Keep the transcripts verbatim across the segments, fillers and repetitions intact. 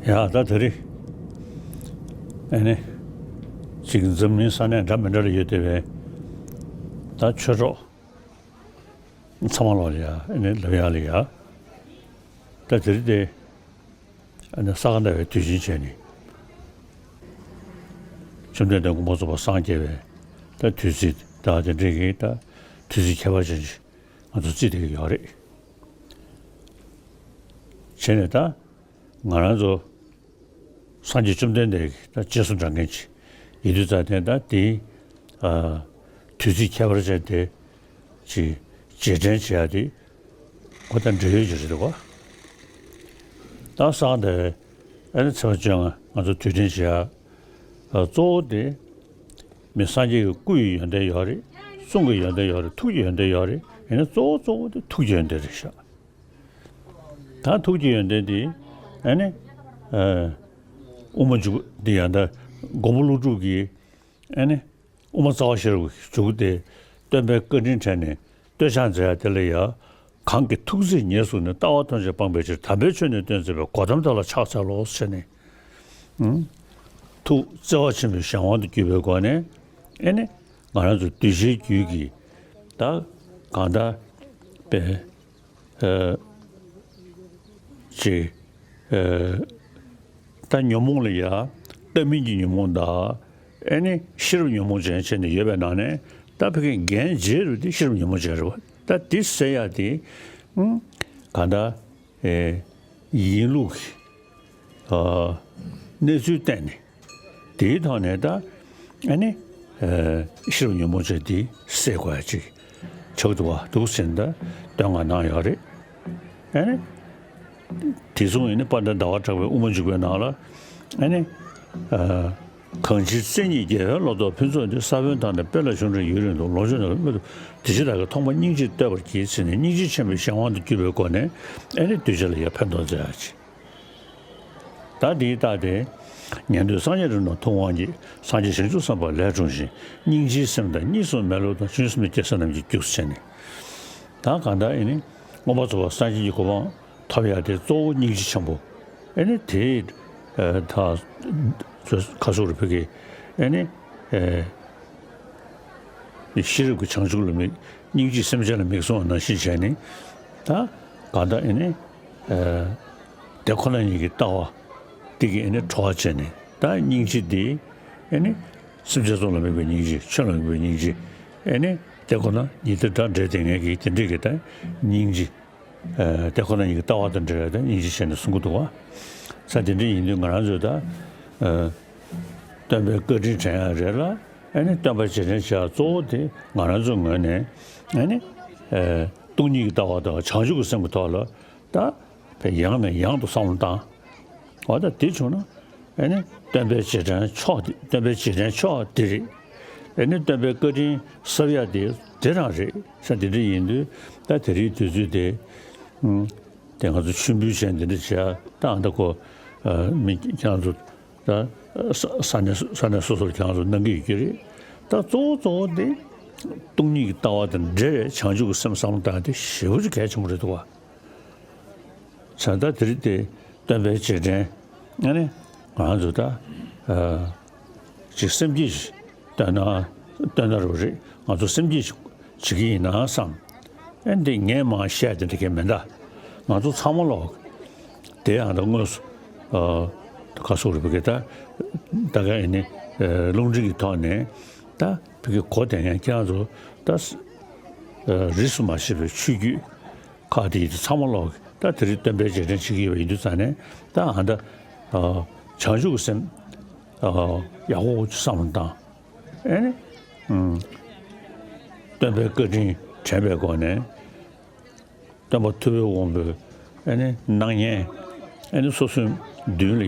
ཡ་ད་དེ་རིང་ཨ་ནི་ཅིག་འཛམ་གླིང་ས་གནས་འདྲ་མི་འདྲ་ལ་ཡོད་བསྡད་པའི་ད་ཆོས་གྲོགས་ཚང་མ་ལོག་ལ་ཡ་ཨ་ནི་ལབ་ཡག་ལ་ཡ། ད་དེ་རིང་དེ་ཨ་ནི་ས་ག་ཟླ་བའི་དུས་ཆེན་བྱས་ནས་བཅོམ་ལྡན་འདས་མགོན་པོ་རྫོགས་པར་སངས་རྒྱས་པའི་ད་དུས་ཚིགས་ད་དེ་འདྲའི་གི་ད་དུས་ཚིགས་ཁྱད་པར་ཅན་ཅིག་ང་ཚོ་བརྩི་བསྡད་ཀྱི་ཡོད་རེད། བྱས་ནས་ད་ང་རང་ཚོ་སངས་རྒྱས་བཅོམ་ལྡན་འདས་ཀྱི་ད་རྗེས་སུ་འབྲང་མཁན་ཅིག་ཡིན་དུས་ཙང་དེ་ད་དེའི་ཨ་དུས་ཚིགས་ཁྱད་པར་ཅན་དེ་ཅིག་རྗེས་དྲན་བྱེད་ཡག་དེ་ཁོ་ད་འབྲེལ་ཡོད་ཅིག་རེད་འདུག་ག་ད་སངས་རྒྱས་ཨ་ནི་ཚེས་པ་བཅོ་ལྔ་ང་ཚོ་དུས་དྲན་བྱེད་ཡག་ཨ་གཙོ་བོ་དེ་མི་སངས་རྒྱས་ཀྱི་སྐུ་ཡི་ཡོན་ཏན་ཡོད་རེད། གསུང་གི་ཡོན་ཏན་ཡོད་རེད། ཐུགས་ཀྱི་ཡོན་ཏན་ཡོད་རེད། ཡིན་ན་གཙོ་བོ་གཙོ་བོ་དེ་ཐུགས་ཀྱི་ཡོན་ཏན་རེད་ཤག་ད་ཐུགས་ཀྱི་ཡོན་ཏན་དེ་ཨ་ནི་ཨ་དབུ་མ་འཇུག་འདི་ཡང་ད་མགོན་པོ་ཀླུ་སྒྲུབ་ཀྱིས་ཨ་ནི་དབུ་མ་རྩ་བ་ཤེས་རབ་ཀྱི་མཇུག་དེ་སྟོན་པའི་བཀའ་དྲིན་དྲན་ནས་བསྟོད་ཕྱག་མཛད་ཡག་དེ་ལ་ཡ། གང་གིས་ཐུགས་བརྩེས་ཉེར་བཟུང་ནས། ལྟ་བ་ཐམས་ཅད་སྤངས་པའི་ཕྱིར། དམ་པའི་ཆོས་ནི་སྟོན་མཛད་པའི། གོ་ཏམ་དེ་ལ་ཕྱག་འཚལ་ལོ་ཞེས་ནས། ཨུམ། ཐུགས་བརྩེ་བ་ཆེན་པོའི་གཞན་དབང་དུ་གྱུར་པའི་སྒོ་ནས་ཨེ་ནི་ང་རང་ཚོ་གདུལ་བྱའི་རྒྱུད་ཀྱི་ད་གང་ལྟར་པའི་ཨ་ཅིག་ཨ་ད་ཉོན་མོངས་ལ་ཡ་ལྟ་མིན་གྱི་ཉོན་མོངས་དང་ཨེ་ནི་ཤེས་རབ་ཉོན་མོངས་ཅན་བྱས་ནས་ཡོད་པའི་ནང་ནས་ད་ཕ་གི་འགན་ལྗིད་རུ་དེ་ཤེས་རབ་ཉོན་མོངས་ཅན་རེད་བ། ད་དེ་སེལ་ཡག་དེ་ཨུམ་གང་ལྟར་ཨེ་ཡིན་ལུགས་ཀྱི་ཨ་གནས་ཚུལ་བསྟན་ནས། དེའི་ཐོག་ནས་ད་ཨ་ནི་ཨ་ཤེས་རབ་ཉོན་མོངས་ཅན་དེ་སེལ་དགོས་ཡ་ཅིག་ཆགས་འདུག་བ། འདུག་ཟེར་ནས་ད་བསྟོད་བསྔགས་གནང་ཡོད་རེད། ཨ་ནི་དེ་མཚུངས་ཡིན་ན་དཔལ་ལྡན་ཟླ་བ་གྲགས་པའི་དབུ་མ་འཇུག་པའི་ནང་ལ་ཨ་ནི་ཨ་གང་ཕྱིར་བཙན་ཉིད་རྒྱལ་བའི་ལོ་ཏོག་ཕུན་ཚོགས་འདི། ས་བོན་དང་ནི་སྤེལ་ལ་བྱུང་རིང་ཡུན་རིང་དུ། ལོངས་སྤྱོད་ནོར་བུའི་སྨོན་ལམ་དེ་ཕྱིར་བདག་གིས། ཐོག་མར་སྙིང་རྗེས་བསྟོད་པར་བགྱི་ཟེར་ནས་སྙིང་རྗེ་ཆེན་པོའི་གཞན་དབང་དུ་གྱུར་པའི་སྒོ་ནས་ཨ་ནི་གདུལ་བྱ་ལ་ཡང་ཕན་ཐོགས་མཛད་ཡག་ཅིག་ད་འདིའི་རྟགས་དེ། ཉན་ཐོས་སངས་རྒྱས་རིགས་རྣམས་ཐུབ་དབང་གིས། སངས་རྒྱས་བྱང་ཆུབ་སེམས་དཔའ་ལས་འཁྲུངས་ཤིང་། སྙིང་རྗེའི་སེམས་དང་གཉིས་སུ་མེད་བློ་དང་། བྱང་ཆུབ་སེམས་དང་སྐྱེས་སེམས་རྣམས་ཀྱིས་བསྒྱུར་ཟེར་ནས། ད་གང་ལྟར་ཨེ་ནི་མངོན་པར་རྫོགས་པར་སངས་རྒྱས་ཀྱི་གོ་འཕང་ཐོབ་ཡག་དེ་གཙོ་བོ་སྙིང་རྗེ་ཆེན་པོ། ཨེ་ནི་དེ་ཨེ་ད་ཁ་སོགས་རུ་ཕ་གི་ཨེ་ནི་ཨེ་ཤེས་རབ་ཀྱི་བྱང་ཆུབ་ལ་མིག་སྙིང་རྗེས་སེམས་ཅན་ལ་མིག་བཟུང་བ་ནང་བཞིན་བྱས་ནས་ད་གང་ལྟར་ཨེ་ནི། ཨ་དེ་ཁོ་ན་ཉིད་ཀྱི་ལྟ་བ་དེ་གིས་ཨེ་ནི་གྲོལ་བ་བྱས་ནས། ད་སྙིང་རྗེ་འདི་ཨེ་ནི་སེམས་ཅན་ཚོ་ལ་དམིགས་པའི་སྙིང་རྗེ། ཆོས་ལ་དམིགས་པའི་སྙིང་རྗེ། ཨེ་ནི་དེ་ཁོ་ན་ཉིད་དེ་འདྲ་འབྲེལ་བསྡད་མཁན་གྱི་དེ་འདྲས་ཀྱི་ད་སྙིང་རྗེ། ཨ་དེ་ཁོ་ན་ཉིད་ཀྱི་ལྟ་བ་དང་འབྲེལ་བའི་ད་སྙིང་རྗེ་བྱས་ནས་གསུང་གི་འདུག་བ། ས་དེ་འདྲས་ཡིན་དུས་ང་རང་ཚོས་ད་ཨ་སྟོན་པའི་བཀའ་དྲིན་དྲན་ཡག་རེད་ལ། ཨེ་ནི་སྟོན་པ་རྗེས་དྲན་བྱེད་ཡག་གཙོ་བོ་དེ་ང་རང་ཚོའི་ངོས་ནས་ཨེ་ནི་ཨ་སྟོང་ཉིད་ཀྱི་ལྟ་བ་དང་བྱང་ཆུབ་ཀྱི་སེམས་ཀྱི་ཐོག་ལ་ད་ཡང་ནས་ཡང་དུ་བསམ་བློ་བཏང་། འོ་ད་དེ་བྱུང་ན་ཨེ་ནི་སྟོན་པའི་རྗེས་དྲན་མཆོག་དེ། སྟོན་པའི་རྗེས་དྲན་མཆོག་དེ་རེད། ཨེ་ནི་སྟོན་པའི་བཀའ་དྲིན་གསབ་ཡག་དེ་དེ་རང་རེད། ས་དེ་འདྲ་ཡིན་དུས་ད་དེ་རིང་དུས་ཚོད་དེ་ཨུམ་དེ་ང་ཚོ་མཆོད་འབུལ་བྱས་འདི་འདྲ་བྱས་ད་ཨ་ད་ཁོ་ཨ་མི་ཁྱེད་རང་ཚོ་ད་ས་ས་གནས་ས་གནས་སོ་སོར་ཁྱེད་རང་ཚོ་གནང་གི་ཡོད་ཀྱི་རེད། ད་གཙོ་བོ་གཙོ་བོ་དེ་སྟོང་ཉིད་ཀྱི་ལྟ་བ་དང་འབྲེལ་བའི་བྱང་ཆུབ་ཀྱི་སེམས་བསམ་བློ་བཏང་དེ་ཞེ་པོ་ཅིག་གལ་ཆེན་པོ་རེད་འདུག་བ། བྱས་ཙང་དེ་རིང་དེ་སྟོན་པའི་རྗེས་དྲན་ཨ་ནི་ང་ཚོ་ད་ཨ་ཅིག་སེམས་བསྐྱེད་ཅིག་བཏོན་ན་བཏོན་ན་རོགས་རེད། ང་ཚོ་སེམས་བསྐྱེད་ཅིག་བྱེད་ཀྱི་ཡིན་ན་བསམ། ཨེ་འདི་ངས་མར་བཤད་དེ་འདྲ་གི་མེད་ད། ང་ཚོ་ཚང་མ་ལོག་དེ་ཡང་ད་དངོས་སུ་ཨ་ཁ་སོགས་རེད་བ་གི་ད་ད་ག་ཨེ་ནི་ཨ་རླུང་འཕྲིན་གྱི་ཐོག་ནས་ད་བི་གི་གོ་དེ་ཡང་ཁྱེད་རང་ཚོ་ད་ཨ་རིས་སུ་མ་ཆད་པའི་ཆོས་བརྒྱུད་ཁག་དེ་ཡིན་དུས་ཚང་མ་ལོག་ད་དེ་རིང་སྟོན་པའི་རྗེས་དྲན་བྱེད་ཀྱི་ཡོད་པ་ཡིན་དུས་ཙང་ནས་ད་ཨ་ད་ཨ་བྱང་ཆུབ་ཀྱི་སེམས་ཨ་ཡག་པོ་བསམ་བློ་བཏང་ཨེ་ནི་ཨུམ་སྟོན་པའི་བཀའ་དྲིན་དྲན་པའི་སྒོ་ནས་སྟོན་པ་ཐུབ་པའི་དབང་པོའི་ཨེ་ནི་སྣང་བརྙན་ཨེ་ནི་སོ་སོའི་མདུན་ལ་ཡ་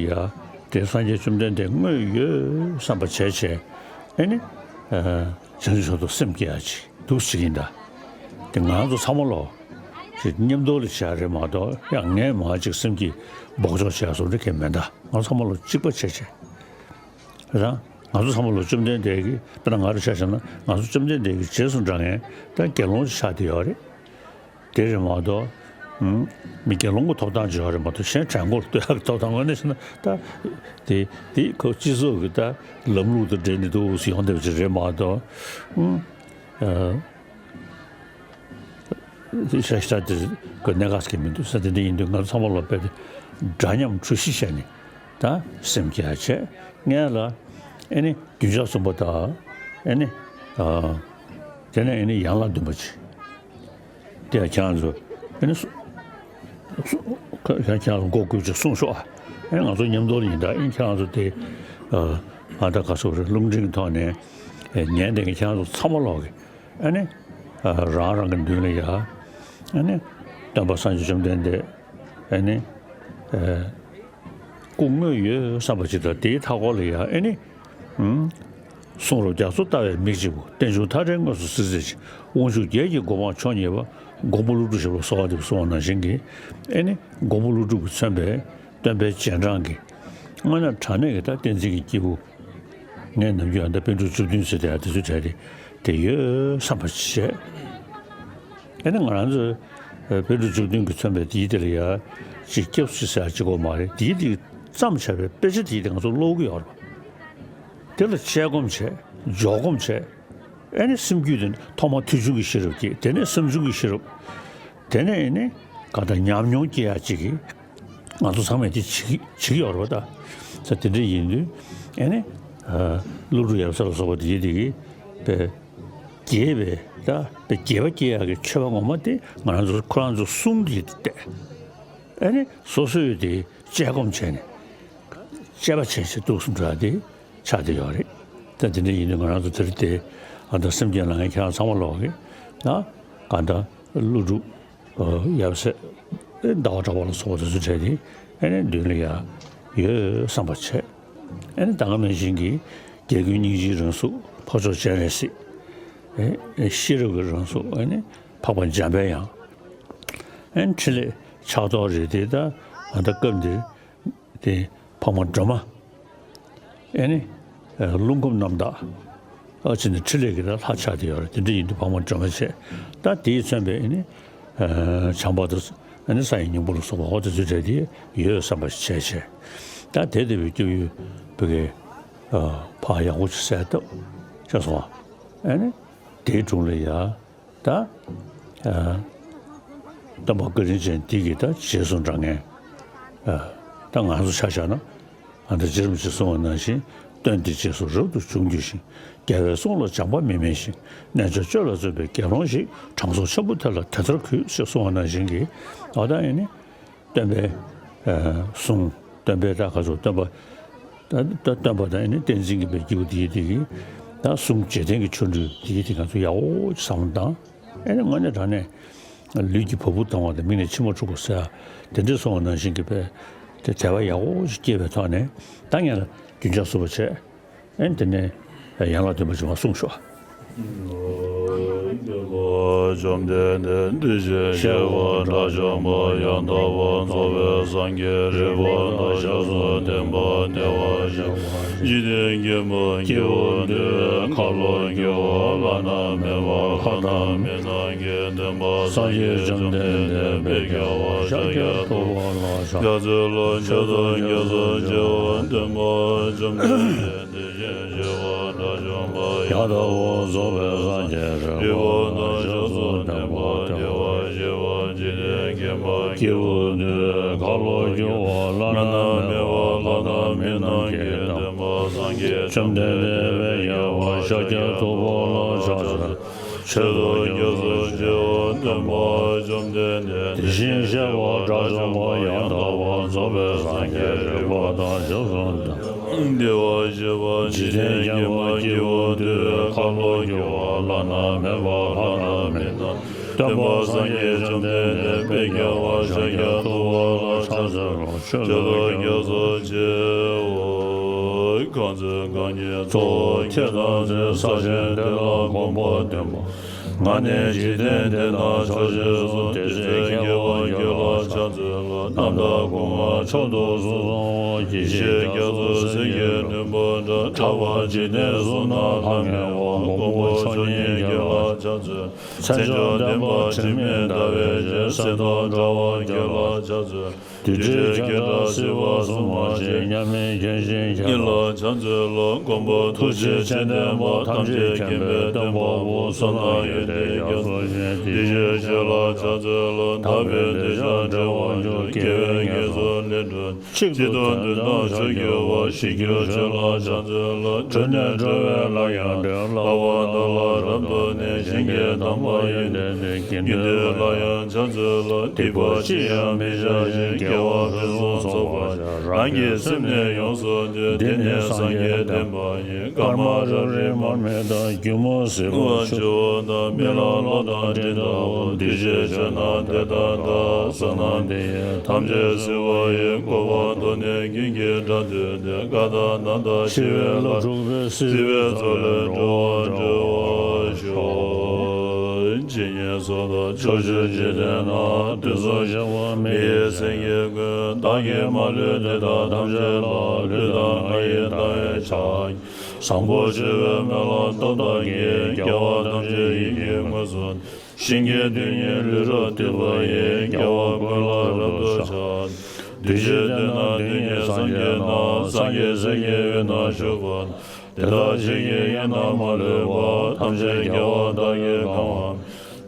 དེ་སངས་རྒྱས་བཅོམ་ལྡན་འདས་དངོས་ཡོད་བསམ་པ་བྱས་བྱས་ཨེ་ནི་ཨ་བྱང་ཆུབ་མཆོག་ཏུ་སེམས་བསྐྱེད་ཡ་ཅིག་འདུག་ཟེར་གྱི་ཡིན་ད། དེ་ང་རང་ཚོ་ཚང་མ་ལོག་ཅིག་མཉམ་དུ་ལ་བྱས་རེད་མ་གཏོགས་ཡང་ངས་མ་ཅིག་སེམས་བསྐྱེད་འབོག་ཆོག་བྱས་སོང་རེད་གི་མེད་ད། ང་ཚོ་ཚང་མ་ལོག་གཅིག་པ་བྱས་བྱས་རང་ང་ཚོ་ཚང་མ་ལོག་བཅོམ་ལྡན་འདས་ཀྱི་དཔེར་ན་ང་རང་ཆ་བཞག་ན་ང་ཚོ་བཅོམ་ལྡན་འདས་ཀྱི་རྗེས་སུ་འབྲང་མཁན་ད་དགེ་སློང་ཆགས་བསྡད་ཡོད་རེད། དེ་རེད་མ་གཏོགས་ ཨུམ། མི་དགེ་སློང་གི་ཐོབ་ཐང་ཅིག་ཡོད་རེད་མ་གཏོགས། གཞན་བྲན་མགོ་ལ་གཏོད་ཡག་གི་ཐོབ་ཐང་དངོས་གནས་བྱས་ན་ད། དེ་དེ་ཁོ་སྤྱི་ཚོགས་ཀྱི་ད་ལམ་ལུགས་དང་འབྲེལ་ནས་འདུག་སེ་ཡོང་བསྡད་པ་ཅིག་རེད་མ་གཏོགས། ཨུམ། ཨ། ཤ་ཤ་དེ་གི་གནད་འགག་ཟེར་གྱི་མི་འདུག་ས། དེ་འདྲ་ཡིན་དུས་ང་ཚོ་ཚང་མ་ལོག་པས་དེ་འདྲ་མཉམ་གྲོས་གཞི་བྱས་ནས་ད་སེམས་བསྐྱེད་ཡག་བྱས། སྔོན་ལ་ཨེ་ནི་རྒྱུན་ཆགས་གསུམ་པ་དང་། ཨེ་ནི། ཨ། དེ་ནས་ཨེ་ནི་ཡན་ལག་བདུན་པ་ཅིག་དེ་ཡང་ཁྱེད་རང་ཚོ་ཨེ་ནི་སུ་སུ་ཁྱེད་རང་ཚོ་མགོ་སྒུར་ཅིག་གསུངས་ཤོག་ཨ། ཨེ་ནི་ང་ཚོ་མཉམ་དུ་ཡིན་ད། ཨེ་ནི་ཁྱེད་རང་ཚོ་དེ། ཨ། ང་ད་ག་ཚོད་རེད། རླུང་འཕྲིན་གྱི་ཐོག་ནས་ཨེ་ཉན་བསྡད་མཁན་ཁྱེད་རང་ཚོ་ཚང་མ་ལོག་གི། ཨ་ནི། ཨ། རང་རང་གི་མདུན་ལ་ཡ། ཨ་ནི། སྟོན་པ་སངས་རྒྱས་བཅོམ་ལྡན་འདས། ཨ་ནི། ཨ། སྐུ་དངོས་ཡོད་བསམ་པ་ཅིག་དང་། དེའི་མཐའ་སྐོར་ལ་ཡ། ཨ་ནི། ཨུམ། གསུང་རབ་རྒྱ་མཚོ་ལྟ་བའི་མིག་གཅིག་པུ། རྟེན་འབྱུང་མཐའ་བྲལ་དངོས་སུ་གཟིགས་མཛད་ཅིང་། དབང་ཕྱུག་བརྒྱད་ཀྱི་གོ་འཕང་མཆོག་བརྙེས་པ། མགོན་པོ་ཀླུ་སྒྲུབ་ཞབས་ལ་གསོལ་བ་འདེབས་གསུངས་པ་ནང་བཞིན་གྱི། ཨེ་ནི། མགོན་པོ་ཀླུ་སྒྲུབ་ཀྱིས་མཚོན་པའི་སྟོན་པའི་རྗེས་འབྲང་གི། དངོས་གནས་དྲང་གནས་ཀྱི་ད་བསྟན་འཛིན་གྱི་སྐྱེས་བུ། ངས་ནམ་རྒྱུན་ཨ་ད་པཎ་གྲུབ་བཅུ་བདུན་ཟེར་དེ་ཨ་དེ་ཚོའི་གྲས་དེ་དེ་ཡོད་བསམ་པ་ཞིག་བྱས། ཨེ་ནི་ང་རང་ཚོས་ཨ་པཎ་གྲུབ་བཅུ་བདུན་གྱིས་མཚོན་པའི་དེའི་དེ་ལ་ཡ་ཅིག་སྐྱབས་སུ་ཟེར་ཡ་ཅིག་གོ་མ་རེད། དེའི་དེ་བརྩམས་བྱས་པའི་དཔེ་ཆ་དེའི་དེ་ང་ཚོ་ཀློག་གི་ཡོད་རེད་པ། དེ་ལ་དཔྱད་སྒོམ་བྱས། འཇོག་སྒོམ་བྱས། ཨེ་ནི་སེམས་རྒྱུད་དེ་ཐོག་མར་མཐུན་འཇུག་གི་ཤེས་རབ་སྐྱེས། དེ་ནས་བསམ་བྱུང་གི་ཤེས་རབ། དེ་ནས་ཨེ་ནི་གང་ལྟར་ཉམས་མྱོང་སྐྱེ་ཡག་ཅིག་གི། ང་ཚོ་ཚང་མས་དེ་བྱེད་ཀྱི་བྱེད་ཀྱི་ཡོད་རེད་པ་ད། ས་དེ་འདྲ་ཡིན་དུས་ཨེ་ནི། ཨ། ཀླུ་སྒྲུབ་ཡབ་སྲས་ལ་སོགས་པ་དེ་ཡིན་དེ་གི་པའི་རྒྱས་པའི་ད་པའི་རྒྱས་པ་སྐྱེ་ཡག་གི་མཆོད་པ་ངོ་མ་དེ་ང་རང་ཚོ་ཁོ་རང་ཚོ་གསུང་དེ་བལྟས། ཨེ་ནི་སོ་སོས་དེ་དཔྱད་སྒོམ་བྱས་ནས། དཔྱད་པ་བྱས་བྱས་འདུག་སེ་འགྲོ་ཡ་དེ་ཆགས་བསྡད་ཡོད་རེད། ད་དེ་འདྲ་ཡིན་དུས་ང་རང་ཚོ་དེ་རིང་དེ་ཨ་ད་སེམས་བསྐྱེད་གནང་མཁན་ཁྱེད་རང་ཚང་མ་ལོག་གི་ན། གང་ལྟར་ཀླུ་སྒྲུབ། ཨ། ཡབ་སྲས། ཨེ། ཟླ་བ་གྲགས་པ་ལ་སོགས་པ་དེ་ཚོ་གྲས་དེ་ཨེ་ནི་མདུན་ལ་ཡ་ཡོད་བསམ་པ་བྱས། ཨེ་ནི་ད་ག་ནང་བཞིན་གྱི་རྒྱལ་ཀུན་སྙིང་རྗེའི་རང་གཟུགས། འཕགས་མཆོག་སྤྱན་རས་གཟིགས། ཨེ། ཤེས་རབ་ཀྱི་རང་གཟུགས། ཨེ་ནི་འཕགས་པ་འཇམ་པའི་དབྱངས། ཨེ་ནི་ཕྲིན་ལས་ཕྱག་རྡོར་རེད་དེ། ད་ཨ་ད་སྐབས་འདིར། དེ་འཕགས་མ་སྒྲོལ་མ། ཨེ་ནི། ཨ། རླུང་ཁམས་རྣམ་དག། ཨ། ཅི་ནི་ཕྲིན་ལས་ཀྱི་ད་ལྷ་ཆགས་བསྡད་ཡོད་རེད། དེ་འདྲ་ཡིན་དུས་འཕགས་མ་སྒྲོལ་མ་བྱས། ད་དེས་མཚོན་པའི་ཨེ་ནི། ཨ། བྱམས་པ་དང་། ཨེ་ནི་ས་ཡི་སྙིང་པོ་ལ་སོགས་པ་འོ་དེ་ཚོའི་གྲས་དེ་ཡོད་བསམ་པ་ཞིག་བྱས་བྱས། ད་དེ་ལྟ་བུའི་སྐྱབས་ཡུལ་བོད་ཀྱི། ཨ། ཕར་ཡག་པོ་ཅིག་གསལ་བཏབ་བྱས་སོང་བ། ཨེ་ནི། དེའི་དྲུང་ལ་ཡ། ད། ཨ། སྟོན་པ་བཀའ་དྲིན་ཅན་འདི་གི་ད་རྗེས་སུ་འབྲང་མཁན། ཨ། ད་ང་ཚོ་ཆ་བཞག་ན། ཨ། ད་རྗེ་རིན་པོ་ཆེས་གསུངས་པ་ནང་བཞིན། སྟོན་འདི་རྗེས་སུ་རབ་ཏུ་འབྱུང་གྱུར་ཅིག་རྒྱལ་བའི་གསུང་ལ་སྦྱངས་པ་མི་དམན་ཞིང་། རྣལ་འབྱོར་སྤྱོད་ལ་བརྩོན་པའི་དགེ་སློང་ཞིག་དྲང་སྲོང་ཆེན་པོ་དེ་ལ་དེ་ལྟར་གུས། ཞེས་གསུངས་པ་ནང་བཞིན་གྱི། ཨ། ད་ཨེ་ནི། སྟོན་པའི། ཨ། གསུང་། སྟོན་པའི་ད་ག་ཚོད་སྟོན་པ། ད་ད་སྟོན་པ་དང་ཨེ་ནི་བསྟན་འཛིན་གྱི་པའི་སྐྱེས་བུ་དེ་ཡི་དེ་གི། ད་གསུང་རྗེས་དྲན་གྱི་ཆོ་འཕྲུལ་དེ་ཡི་དེ་ང་ཚོ་ཡག་པོ་ཅིག་བསམ་བློ་བཏང་། ཨེ་ནི་དངོས་གནས་དྲང་གནས། ལུས་ཀྱི་བ་སྤུ་ལྡང་བ་དང་། མིག་ནས་མཆི་མ་འཁྲུག་པ་ཟེར་ཡ་དེ་འདྲ་སོང་བ་ནང་བཞིན་གྱི་པའི་དེ་དད་པ་ཡག་པོ་ཅིག་སྐྱེས་པའི་ཐོག་ནས། ད་ངས་ལ་རྒྱུན་ཆགས་གསུམ་པ་བྱས། ཨེ་ནི་དེ་ནས་ཡན་ལག་བདུན་པ་ཅིག་མར་གསུངས་ཤོག་བཅོམ་ལྡན་འདས་དེ་བཞིན་གཤེགས་པ་དགྲ་བཅོམ་པ་ཡང་དག་པར་རྫོགས་པའི་སངས་རྒྱས། རིག་པ་དང་ཞབས་སུ་ལྡན་པ། བདེ་བར་གཤེགས་པ། འཇིག་རྟེན་མཁྱེན་པ། སྐྱེས་བུ་འདུལ་བའི་ཁ་ལོ་སྒྱུར་བ། བླ་ན་མེད་པ། ལྷ་དང་མི་རྣམས་ཀྱི་སྟོན་པ། སངས་རྒྱས་བཅོམ་ལྡན་འདས་དཔལ་རྒྱལ་བ་ཤཱཀྱ་ཐུབ་པ་ལ་ཕྱག་འཚལ་ལོ། མཆོད་དོ། སྐྱབས་སུ་མཆིའོ། སྟོན་པ་བཅོམ་ལྡན་འདས་དེ་བཞིན་གཤེགས་པ་དགྲ་བཅོམ་པ་ཡང་དག་པར་རྫོགས་པའི་སངས་རྒྱས། རིག་པ་དང་ཞབས་སུ་ལྡན་པ། བདེ་བར་གཤེགས་པ། འཇིག་རྟེན་མཁྱེན་པ། སྐྱེས་བུ་འདུལ་བའི་ཁ་ལོ་སྒྱུར་བ། བླ་ན་མེད་པ། ལྷ་དང་མི་རྣམས་ཀྱི་སྟོན་པ། སངས་རྒྱས་བཅོམ་ལྡན་འདས་དཔལ་རྒྱལ་བ་ཤཱཀྱ་ཐུབ་པ་ལ་ཕྱག་འཚལ། མཆོད་དོ། སྐྱབས་སུ་མཆིའོ། སྟོན་པ་བཅོམ་ལྡན་འདས་དེ་བཞིན་གཤེགས་པ་དགྲ་བཅོམ་པ་ཡང་དག་པར་རྫོགས་པའི་སངས་རྒྱས། རིག་པ་དང་ཞབས་སུ་ལྡན། བདེ་བར་གཤེགས་པ། འཇིག་རྟེན་མཁྱེན་པ། སྐྱེས་བུ་འདུལ་བའི་ཁ་ལོ་སྒྱུར་བ། བླ་ན་མེད་པ། ལྷ་དང་མི་རྣམས་སྟོན་པ། སངས་རྒྱས་བཅོམ་ལྡན་འདས་དཔལ་རྒྱལ་བ་ཤཱཀྱ་ཐུབ་པ་ལ་ཕྱག་འཚལ་ལོ། མཆོད་དོ། སྐྱབས་སུ་མཆིའོ། གང་ཚེ་རྐང་གཉིས་གཙོ་བོ་ཁྱེད་དང་འདྲ། ས་ཆེན་དེ་ལ་གོམ་པ་བདུན་པ། ང་ནི་འཇིག་རྟེན་འདི་ན་ཕྱོགས་བཞིར་སོང་། དེ་ཚེ་སྐྱེ་བ་བརྒྱད་ལ་ཕྱག་འཚལ་ལོ། རྣམ་དག་སྐུ་མངའ་མཆོག་ཏུ་གསོལ། ཡེ་ཤེས་རྒྱ་མཚོ་སེང་གེའི་བདུན་པོ་འདྲ། གྲགས་པ་འཇིག་རྟེན་གསུམ་ན་ལྷང་ངེ་བ། མགོན་པོ་མཆོག་བརྙེས་བརྒྱད་ལ་ཕྱག་འཚལ། མཚན་མཆོག་ལྡན་པ་དྲི་མེད་ཟླ་བའི་ཞལ། གསེར་མདོག་འདྲ་བ་བརྒྱད་ལ་ཕྱག་འཚལ། རྡུལ་བྲལ་ཁྱབ་བདག་སྲིད་པ་སྲུང་མ་ཆེ། མཉམ་མེད་མཁྱེན་ཅིང་མཁྱེན་པ་ཉིད་ལ་ཕྱག་འཚལ་ལོ། མགོན་པོ་ཐུགས་རྗེ་ཆེ་ལྡན་པ། ཐམས་ཅད་མཁྱེན་པའི་སྟོན་པ་པོ། བསོད་ནམས་ཡོན་ཏན་རྒྱ་མཚོ་ཆེ། གདུལ་བྱའི་ཆོས་ལ་ཕྱག་འཚལ་ལོ། དག་པའི་གདུལ་བྱ་འབྲེལ་བར་འཇུག་དགེ་བའི་བསྙེན་སོགས་ལས་གྲོལ། གཅིག་ཏུ་དོན་དམ་ཆོས་སྒྱུར་བ། ཞི་རྒྱུའི་ཆོས་ལ་ཕྱག་འཚལ་ལོ། གྲོལ་ནས་གྲོལ་བས་སླར་ཡང་གྲོལ། བསླབ་པ་དག་ལ་རབ་ཏུ་གནས། ཞིང་གི་དམ་པ་ཡོན་ཏན་ལྡན། དགེ་འདུན་ལ་ཡང་ཕྱག་འཚལ་ལོ། སྡིག་པ་ཅི་ཡང་མི་བྱ་ཞིང་། དགེ་བ་ཕུན་སུམ་ཚོགས་པར་བྱ། རང་གི་སེམས་ནི་ཡོངས་སུ་འདུལ། འདི་ནི་སངས་རྒྱས་བསྟན་པ་ཡིན། སྐར་མ་རབ་རིབ་མར་མེ་ལྟར། སྒྱུ་མ་ཟིལ་པ་ཆུ་བོ་ལྟར། རྨི་ལམ་གློག་དང་སྤྲིན་ལྟ་བུ། གདུལ་བྱའི་ཆོས་རྣམས་དེ་ལྟར་བལྟ། བསོད་ནམས་འདི་ཡིས་ཐམས་ཅད་གཟིགས་པ་ཡི། གོ་འཕང་ཐོབ་ནས་ཀུན་གྱི་དགྲ་བཏུལ་ཏེ། ཀ་དག་ན་དག་ཤི་བའི་ལ་སྒྲུག་པའི། སྲིད་པའི་མཚོ་ལས་འགྲོ་བ་སྒྲོལ་བར་ཤོག་ཇི་སྙེད་སུ་དག་ཕྱོགས་བཅུའི་འཇིག་རྟེན་ན། དུས་གསུམ་གཤེགས་པ་མི་ཡི་སེང་གེ་ཀུན། བདག་གིས་མ་ལུས་དེ་དག་ཐམས་ཅད་ལ། ལུས་དང་ངག་ཡིད་དང་བས་ཕྱག་བཟང་པོ་སྤྱོད་པའི་སྨོན་ལམ་སྟོབས་དག་གིས། རྒྱལ་བ་ཐམས་ཅད་ཡིད་ཀྱིས་མངོན་སུམ། ཞིང་གི་རྡུལ་སྙེད་ལུས་རབ་བཏུད་པ་ཡི། རྒྱལ་བ་ཀུན་ལ་རབ་ཏུ་ཕྱག་བདུད་རྩིའི་གདོན་དང་གདོན་བརྒྱད་སངས་རྒྱས་རྣམས། སངས་རྒྱས་སྲས་ཀྱི་དབུས་ན་བཞུགས་པ། དེ་དག་ཕྱིས་ཀྱི་ཡུལ་རྣམས་མ་ལུས་པ། ཐམས་ཅད་རྒྱལ་བ་དག་གིས་གང་བ།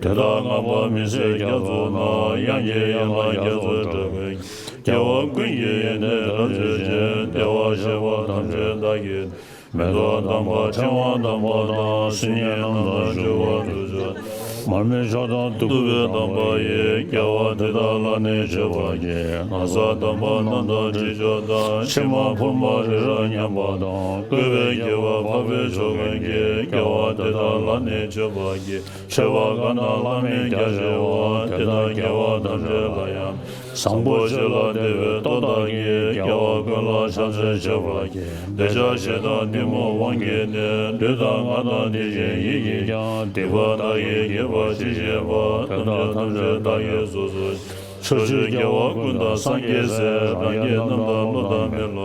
དེ་དག་མངའ་བདག་མི་བསྐྱོད་རྒྱ་མཚོ་ན། དབྱངས་ཀྱི་ཡན་ལག་རྒྱ་མཚོ་འགྲོ་ཀུན། རྒྱལ་བ་ཀུན་གྱི་ཡོན་ཏན་རབ་བརྗོད་ཅིང་། བདེ་བར་གཤེགས་པ་ཐམས་ཅད་བདག་གིས། མེ་ཏོག་དམ་པ་ཕྲེང་བ་དམ་པ་དང་། སིལ་སྙན་རྣམས་དང་བྱུག་པ་དུས་མཆོད། མར་མེ་མཆོག་དང་བདུག་སྤོས་དམ་པ་ཡིས། རྒྱལ་བ་དེ་དག་ལ་ནི་མཆོད་པར་བགྱི། ན་བཟའ་དམ་པ་རྣམས་དང་དྲི་མཆོག་དང་། ཕྱེ་མར་ཕུར་མ་རི་རབ་མཉམ་པ་དང་། བཀོད་པའི་དགེ་བ་འཕགས་པའི་མཆོག་ཀུན་གྱི། རྒྱལ་བ་དེ་དག་ལ་ནི་མཆོད་པར་བགྱི། མཆོད་པ་གང་དང་བླ་མེད་རྒྱ་ཆེ་བ། དེ་དག་རྒྱལ་བ་ཐམས་ཅད་ལ་ཡང་། བཟང་པོ་སྤྱོད་ལ་བདེ་བའི་སྟོབས་དག་གིས། རྒྱལ་བ་ཀུན་ལ་ཕྱག་འཚལ་མཆོད་པར་བགྱི། འདོད་ཆགས་ཞེ་སྡང་གཏི་མུག་དབང་གིས་ནི། ལུས་དང་ངག་དང་དེ་བཞིན་ཡིད་ཀྱིས་ཀྱང་། སྡིག་པ་བདག་གིས་བགྱིས་པ་ཅི་ཤེས་པ། དེ་དག་ཐམས་ཅད་བདག་གིས་སོ་སོར། ཕྱོགས་བཅུའི་རྒྱལ་བ་ཀུན་དང་སངས་རྒྱས་སྲས། རང་རྒྱལ་རྣམས་དང་ཀླུ་དང་མི་ལ།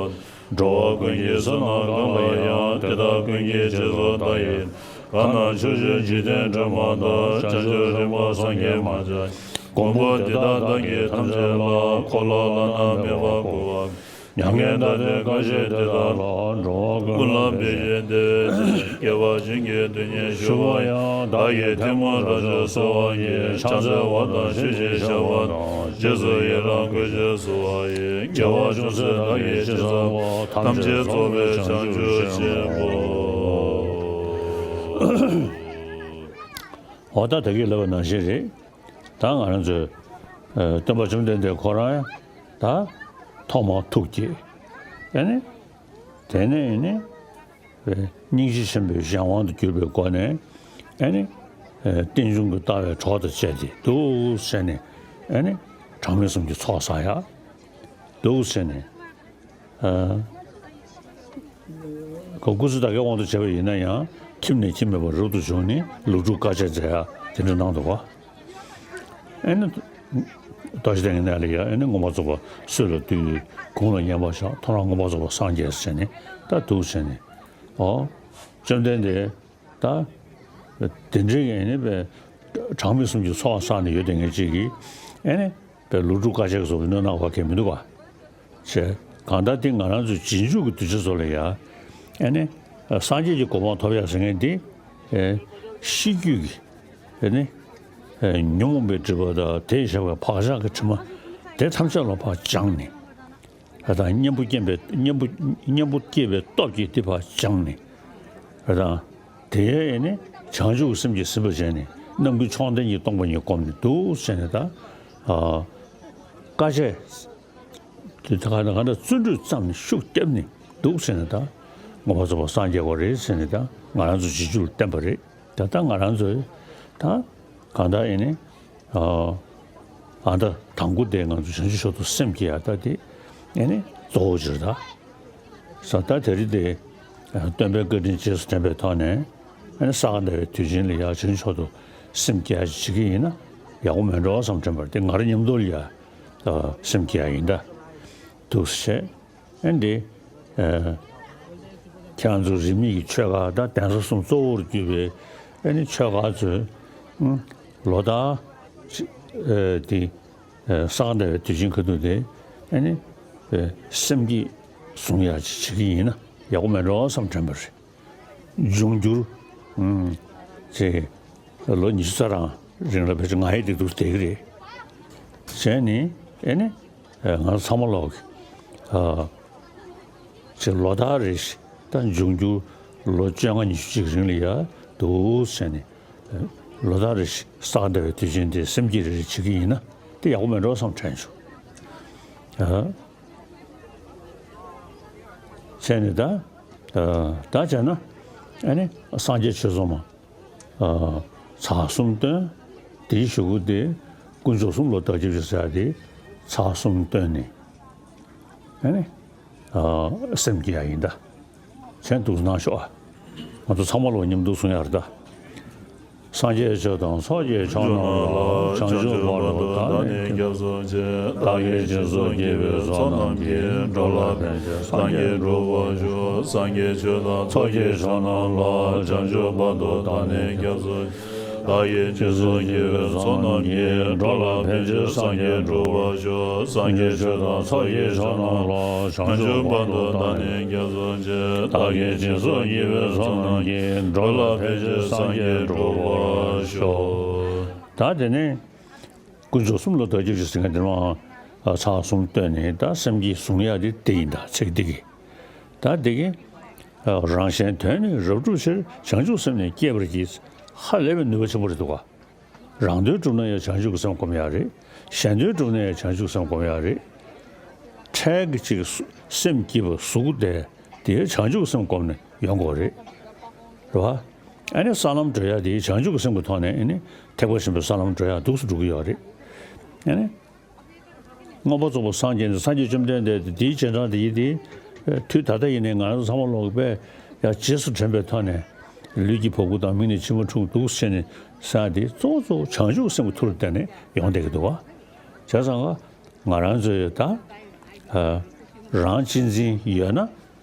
འགྲོ་བ་ཀུན་གྱི་བསོད་ནམས་གང་ལ་ཡང་། དེ་དག་ཀུན་གྱི་རྗེས་སུ་བདག་ཡི། གང་རྣམས་ཕྱོགས་བཅུའི་འཇིག་རྟེན་སྒྲོན་མ་ལྟར། བྱང་ཆུབ་རིམ་པར་སངས་རྒྱས་མ་ཆགས། མགོན་པོ་འདི་དག་བདག་གིས་ཐམས་ཅད་ལ། འཁོར་ལོ་བླ་ན་མེད་པ་བསྐོར་བ། མྱ་ངན་འདའ་སྟོན་དཀའ་སྤྱད་དེ་དག་ལ། འགྲོ་བ་ཀུན་ལ་ཕན་ཕྱིར་བདེ་བའི་ཕྱིར། སྐྱེ་བ་གཞན་གྱི་དོན་སྙིང་ཞུ་བ་ཡང་། བདག་གིས་ཐལ་མོ་རབ་བྱུང་གསོལ་བ་བགྱི། ཕྱག་འཚལ་བ་དང་མཆོད་ཅིང་བཤགས་པ་དང་། རྗེས་སུ་ཡི་རང་བསྐུལ་ཞིང་གསོལ་བ་ཡི། དགེ་བ་ཅུང་ཟད་བདག་གིས་ཅི་བསགས་པ། ཐམས་ཅད་རྫོགས་པའི་བྱང་ཆུབ་ཆེན་པོ། འོ་ད་ད་གིན་ལབ་པ་ནང་བཞིན་རེད། ད་ང་རང་ཚོའི་ཨ་སྟོན་པ་བཅོམ་ལྡན་འདས་ཁོ་རང་ཡང་ད་ཐོག་མར་ཐུགས་བསྐྱེད། ཨ་ནི་དེ་ནས་ཨ་ནི་སྙིང་རྗེ་ཆེན་པོའི་གཞན་དབང་དུ་གྱུར་པའི་སྒོ་ནས། ཨ་ནི་ཨ་རྟེན་འབྱུང་གི་ལྟ་བའི་གྲོགས་དང་བཅས་ཏེ་འདུག་ཟེར་ནས། ཨ་ནི་གྲངས་མེད་གསུམ་གྱི་ཚོགས་བསགས་ཡ་འདུག་ཟེར་ནས། ཨ་ཁོ་སྐུ་ཚེ་ད་གའི་དབང་དུ་བྱས་པ་ཡིན་ན་ཡང་། ཁྱིམ་ནས་ཁྱིམ་མེད་པར་རབ་ཏུ་བྱུང་ནས། ལོ་དྲུག་དཀའ་སྤྱད་མཛད་ཡ་དེ་འདྲ་གནང་འདུག་ག་ཨ་ནི་རྟོགས་ཤེས་ལྡན་གྱི་གནས་ལ་ཡ། ཨ་ནི་མངོན་པར་རྫོགས་པ་སྲོད་ལ་བཏུལ། དགུང་ལ་བསྙེན་པར་བཞག་ཐོ་རངས་མངོན་པར་རྫོགས་པར་སངས་རྒྱས་ཟེར་ནས་ད་འདུག་ཟེར་ནས། ཨོ། བཅོམ་ལྡན་འདས་ད་དེ་འདྲའི་ཨ་ནི་པའི་གྲངས་མེད་གསུམ་གྱི་ཚོགས་བསགས་ནས་ཡོད་དེ་ངེད་ཅིག་གིས། ཨ་ནི་པའི་ལོ་དྲུག་དཀའ་སྤྱད་ཀྱི་ཚོགས་ཀྱི་སྣོད་གནང་བ་གལ་མི་འདུག་ག་བྱས། གང་ལྟར་དེ་ང་རང་ཚོའི་རྗེས་འཇུག་གི་གདུལ་བྱ་ཚོ་ལ་ཡ། ཨ་ནི་སངས་རྒྱས་ཀྱི་གོ་འཕང་ཐོབ་ཡ་ཟེར་མཁན་དེ། ཨེ་ཤེས་རྒྱུད་ཀྱི་ཨ་ནི་ཨེ་ཉོན་མོངས་པའི་སྒྲིབ་པ་དང་། དེས་བཞག་པའི་བག་ཆགས་ཀྱི་དྲི་མ་དེ་ཐམས་ཅད་ལ་ཕར་སྦྱངས་ནས། ཨ་དང་གཉེན་པོ་སྐྱེས་པའི་གཉེན་པོ་གཉེན་པོ་སྐྱེས་པའི་སྟོབས་ཀྱིས་དེ་ཕར་སྦྱངས་ནས། ཨ་དང་དེ་ཨ་ནི་བྱང་ཆུབ་ཀྱི་སེམས་ཀྱིས་ཟིན་པར་བྱས་ནས། རྣམ་ཀུན་མཆོག་ལྡན་གྱིས་སྟོང་པ་ཉིད་བསྒོམས་ནས་འདུག་ཟེར་ནས། ད་ཨ་དཀའ་སྤྱད། དེ་ད་ག་ད་ག་ད་བརྩོན་འགྲུས་བརྩམས་ནས་ཤུགས་བརྒྱབ་ནས་འདུག་ཟེར་ནས། ད་མངོན་པར་རྫོགས་པར་སངས་རྒྱས་པ་རེད་ཟེར་ནས། ད་ང་རང་ཚོ་རྗེས་འཇུག་ལ་བསྟན་པ་རེད། ད་ལྟ་ང་རང་ཚོས་ད་གང་ལྟར་ཨེ་ནི་ཨ་ད་དང་པོ་དེ་ང་ཚོ་བྱང་ཆུབ་མཆོག་ཏུ་སེམས་བསྐྱེད་ཡ། ད་དེ་ཨེ་ནི་གཙོ་བོ་ཅིག་རེད། ད་ས་ད་དེ་རིང་དེ་སྟོན་པའི་བཀའ་དྲིན་རྗེས་སུ་དྲན་པའི་ཐོག་ནས། ཨེ་ནི་ས་ག་ཟླ་བའི་དུས་ཆེན་ལ་ཡ་བྱང་ཆུབ་མཆོག་ཏུ་ སེམས་བསྐྱེད་ཡ་ཅིག་བྱེད་ཀྱི་ཡིན་ན་ཡག་པོ་མེད་འགྲོ་བསམ་དྲན་པ་རེད། དེ་ང་རང་མཉམ་དུ་ལ་ཡ་སེམས་བསྐྱེད་ཡ་ཡིན་ད། འདུག་སེ་བྱས། ཨ་ནི་དེ་ཁྱེད་རང་ཚོ་རིས་མེད་ཀྱི་ཆོས་བཀའ་དང་གདན་ས་གསུམ་གཙོ་བོར་གྱུར་པའི་ཨ་ནི་ཆོས་བཀའ་ཚོས་ལོ་ལྟར་དེ་ས་ག་ཟླ་བའི་དུས་ཆེན་ཁ་ཐུག་དེ་ཨ་ནི་སེམས་བསྐྱེད་གཟུང་ཡ་ཅིག་བྱེད་ཀྱི་ཡིན་ན་ཡག་པོ་མེད་འགྲོ་བསམ་དྲན་པ་རེད། འབྱུང་འགྱུར། ཨུམ། ཅེས། ལོ་ཉི་ཤུ་རྩ་གྲངས་རིང་ལ་ཕལ་ཆེར་ང་ཡི་འདུག་འདུག་བསྡད་ཀྱི་རེད། བྱས་ནས་ཨེ་ནི། ང་ཚོ་ཚང་མ་ལོག་གི། ཨ། ཅེས་ལོ་ལྟར་རེ་བཞིན་ད་འབྱུང་འགྱུར་ལོ་བཅོ་ལྔ་ཉི་ཤུ་ཅིག་རིང་ལ་ཡ་འདུག་བྱས་ནས། ལོ་ལྟར་རེ་བཞིན་ས་ག་ཟླ་བའི་དུས་ཆེན་དེ་སེམས་བསྐྱེད་རེ་རེ་བྱེད་ཀྱི་ཡིན་ན་དེ་ཡག་པོ་མེད་འགྲོ་བསམ་དྲན་བྱུང་། ཨ། བྱས་ནས་ད། ད་བྱས་ན་ཨ་ནི་སངས་རྒྱས་ཆོས་གསུམ་མ། ཚར་གསུམ་བཏོན། དེའི་གཞུག་གུ་དེ་དཀོན་མཆོག་གསུམ་ལ་བདག་སྐྱབས་མཆི་ཟེར་ཡ་དེ་ཚར་གསུམ་བཏོན་ནས་ཨ་ནི་སེམས་བསྐྱེད་ཡ་ཡིན་ད། བྱས་འདུག་གནང་ཤོག་ཨ། ང་ཚོ་ཚང་མ་ལོ་མཉམ་དུ་གསུང་ཡ་རེད་ད། སངས་རྒྱས་ཆོས་དང་ཚོགས་ཀྱི་མཆོག་རྣམས་ལ། བྱང་ཆུབ་བར་དུ་བདག་ནི་སྐྱབས་སུ་མཆི། བདག་གིས་སྦྱིན་སོགས་བགྱིས་པའི་ཚོགས་རྣམས་ཀྱིས། འགྲོ་ལ་ཕན་ཕྱིར་སངས་རྒྱས་འགྲུབ་པར་ཤོག་སངས་རྒྱས་ཆོས་དང་ཚོགས་ཀྱི་མཆོག་རྣམས་ལ། བྱང་ཆུབ་བར་དུ་བདག་ནི་སྐྱབས་སུ་མཆི། བདག་གིས་སྦྱིན་སོགས་བགྱིས་པའི་ཚོགས་རྣམས་ཀྱིས། འགྲོ་ལ་ཕན་ཕྱིར་སངས་རྒྱས་འགྲུབ་པར་ཤོག་སངས་རྒྱས་ཆོས་དང་ཚོགས་ཀྱི་མཆོག་རྣམས་ལ། བྱང་ཆུབ་བར་དུ་བདག་ནི་སྐྱབས་སུ་མཆི། བདག་གིས་སྦྱིན་སོགས་བགྱིས་པའི་ཚོགས་རྣམས་ཀྱིས། འགྲོ་ལ་ཕན་ཕྱིར་སངས་རྒྱས་འགྲུབ་པར་ཤོག་ད་དེ་ནས་དཀོན་མཆོག་གསུམ་ལ་བདག་སྐྱབས་མཆི་ཟེར་མཁན་དེ་མ་ཚར་གསུམ་བཏོན་ནས་ད་སེམས་བསྐྱེད་གཟུང་ཡ་དེ་དེ་ཡིན་ད་ཚིག་འདི་གི། ད་འདི་གི་རང་གཞན་དོན་ནི་རབ་བསྒྲུབ་ཕྱིར། བྱང་ཆུབ་སེམས་ནི་བསྐྱེད་པར་བགྱི། ཧ་ལས་པའི་ནུས་པ་ཆེན་པོ་རེད་འདུག་ག་རང་དོན་སྒྲུབ་ན་ཡང་བྱང་ཆུབ་ཀྱི་སེམས་སྒོམ་ཡག་རེད། གཞན་དོན་སྒྲུབ་ན་ཡང་བྱང་ཆུབ་སེམས་སྒོམ་ཡག་རེད། འཕྲལ་གྱི་ཅིག་སེམས་སྐྱིད་པ་གཟུགས་བདེ་དེ་བྱང་ཆུབ་ཀྱི་སེམས་སྒོམ་ནས་ཡོང་དགོས་རེད། རེད་བ། ཨ་ནི་ས་ལམ་བགྲོད་ཡག་དེ་བྱང་ཆུབ་ཀྱི་སེམས་ཀྱི་ཐོག་ནས་ཨ་ནི་ཐེག་པ་ཆེན་པོའི་ས་ལམ་བགྲོད་ཡག་འདུག་སེ་འགྲོ་གི་ཡོད་རེད། ཨ་ནི། མངོན་པར་རྫོགས་པར་སངས་རྒྱས་ནས་སངས་རྒྱས་བཅོམ་ལྡན་འདས་དེ་དེའི་རྗེས་འབྲང་དེ་ཡིན་ཏེ། དུས་ད་ལྟ་ཡིན་ནའི་ང་རང་ཚོ་ཚང་མ་ལོག་པས་ཡང་རྗེས་སུ་དྲན་པའི་ཐོག་ནས་ལུས་ཀྱི་བ་སྤུ་དང་མིག་ནས་མཆི་མ་འཁྲུགས་འདུག་ཟེར་ནས་ཟེར་ཡ་དེ་གཙོ་བོ་གཙོ་བོ་བྱང་ཆུབ་སེམས་ཀྱི་མཐུ་ལ་བརྟེན་ནས་ཡོང་བསྡད་ཀྱི་འདུག་བ། བྱས་ཙང་ང་རང་ཚོས་ད་རང་གཅེས་འཛིན་ཡོད་ན་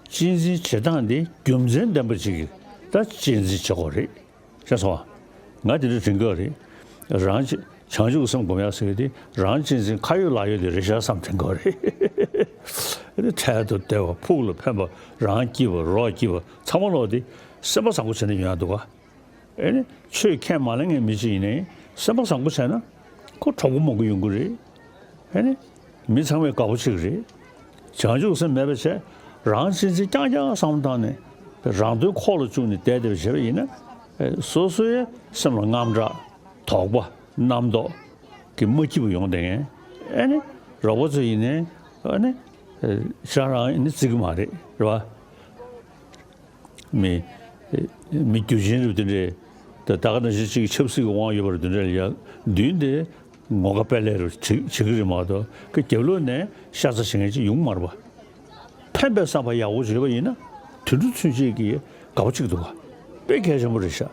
གཅེས་འཛིན་བྱེད་སྟངས་དེ་རྒྱུ་མཚན་ལྡན་པ་ཅིག་གིས་ད་གཅེས་འཛིན་བྱེད་དགོས་རེད། ཤེས་སོང་ང་། ང་དེ་འདྲ་དྲན་གྱི་ཡོད་རེད། རང་གཅེས་བྱང་ཆུབ་སེམས་སྒོམ་ཡག་ཟེར་གྱི་དེ་རང་གཅེས་འཛིན་ཁ་ཡོད་ལག་ཡོད་དེ་རེད་ཤག་བསམ་དྲན་གྱི་ཡོད་རེད། འཕྲལ་དུ་བདེ་བ་ཕུགས་ལ་ཕན་པ་རང་སྐྱིད་པ་རོགས་སྐྱིད་པ་ཚང་མ་ལོག་དེ་སེམས་པ་བཟང་པོ་བྱས་ནས་ཡོང་ཡག་འདུག་ག་ཨེ་ནི་ཆོས་ཁས་མ་ལེན་མཁན་མི་གཅིག་ཡིན་ནའི་སེམས་པ་བཟང་པོ་བྱས་ན་ཁོ་གྲོགས་པོ་མང་པོ་ཡོང་གི་རེད། ཨེ་ནི། མི་ཚང་མས་དགའ་པོ་བྱེད་ཀྱི་རེད། བྱང་ཆུབ་སེམས་མེད་པ་བྱས། རང་གཅེས་འཛིན་རྐྱང་རྐྱང་བསམ་བློ་བཏང་ནས། རང་དོན་ཁོག་ལ་བཅུག་ནས་བསྡད་བསྡད་པ་བྱས་པ་ཡིན་ན། སོ་སོའི་སེམས་ལ་དངངས་སྐྲག་དོགས་པ། རྣམ་རྟོག་གི་མ་སྐྱིད་པོ་ཡོང་བསྡད་མཁན། ཨེ་ནི། རོགས་པ་ཚོ་ཡིན་ནའི། ཨེ་ནི། ཤ་རང་ཡིན་ནི་བརྩི་གི་མ་རེད། རེད་བ། མི། མི་རྒྱུ་ཆེན་རེད་དེ་འདྲས། ད་ད་ག་ནང་བཞིན་གཅིག་ཆབ་སྲིད་ཀྱི་དབང་ཡོད་པ་རེད་དེ་འདྲས་ལ་ཡ། མདུན་དེ་ངོ་དགའ་དཔལ་ལས་རུ་བྱེད་བྱེད་ཀྱི་རེད་མ་གཏོགས་ཁ་རྒྱབ་ལོགས་ནས་ཤ་ཚ་བྱེད་མཁན་ཅིག་ཡོང་མ་རེད་པ། ཕན་པའི་བསམ་པ་ཡག་པོ་བྱེད་པ་ཡིན་ན་དུད་འགྲོ་ཚུན་ཆད་ཀྱིས་དགའ་པོ་བྱེད་ཀྱི་འདུག་ག་དཔེ་གལ་ཆེན་པོ་རེད་ཤག་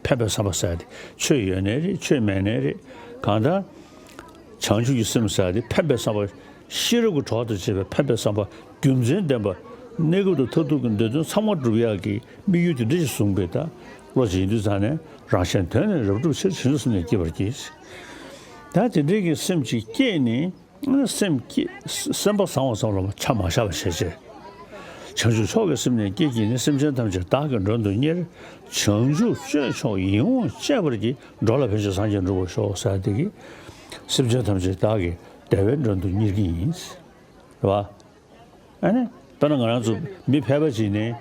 ཕན་པའི་བསམ་པ་ཟེར་ཡ་དེ་ཆོས་ཡོད་ནའི་རེད། ཆོས་མེད་ནའི་རེད། གང་ལྟར། བྱང་ཆུབ་ཀྱི་སེམས་ཟེར་ཡ་དེ་ཕན་པའི་བསམ་པ། ཤེས་རབ་ཀྱི་གྲོགས་དང་བཅས་པའི་ཕན་པའི་བསམ་པ་རྒྱུ་མཚན་ལྡན་པ། གནས་སྐབས་དང་མཐར་ཐུག་གི་འདོད་དོན་ཚང་མ་འགྲུབ་ཡག་གི་དམིགས་ཡུལ་དེ་འདྲ་ཞིག་བཟུང་བའི་ད་བློ་ཅིག་ཡིན་དུས་ཙང་ནས་རང་གཞན་དོན་ནི་རབ་བསྒྲུབ་ཕྱིར། བྱང་ཆུབ་སེམས་ནི་བསྐྱེད་པར་བགྱི། ད་དེ་འདྲའི་གི་སེམས་ཅིག་བསྐྱེད་ནས་སེམས་བསྐྱེད་སེམས་པ་བཟང་བ་ཙམ་ལ་ཆ་མ་བཞག་པ་བྱས་བྱས། བྱང་ཆུབ་མཆོག་གི་སེམས་ནི་བསྐྱེད་བགྱིས་ནས། སེམས་ཅན་ཐམས་ཅད་བདག་གིས་མགྲོན་དུ་གཉེར། བྱང་ཆུབ་སྤྱོད་མཆོག་ཡིད་འོང་སྤྱད་པར་བགྱི། འགྲོ་ལ་ཕན་ཕྱིར་སངས་རྒྱས་འགྲུབ་པར་ཤོག་ཟེར་དེ་གི། སེམས་ཅན་ཐམས་ཅད་བདག་གིས་བདེ་བའི་མགྲོན་དུ་གཉེར་གྱི་ཡིན། རེད་བ། ཨ་ནི། དཔེར་ན་ང་རང་ཚོ་མི་ཕལ་པ་ཅིག་ནས།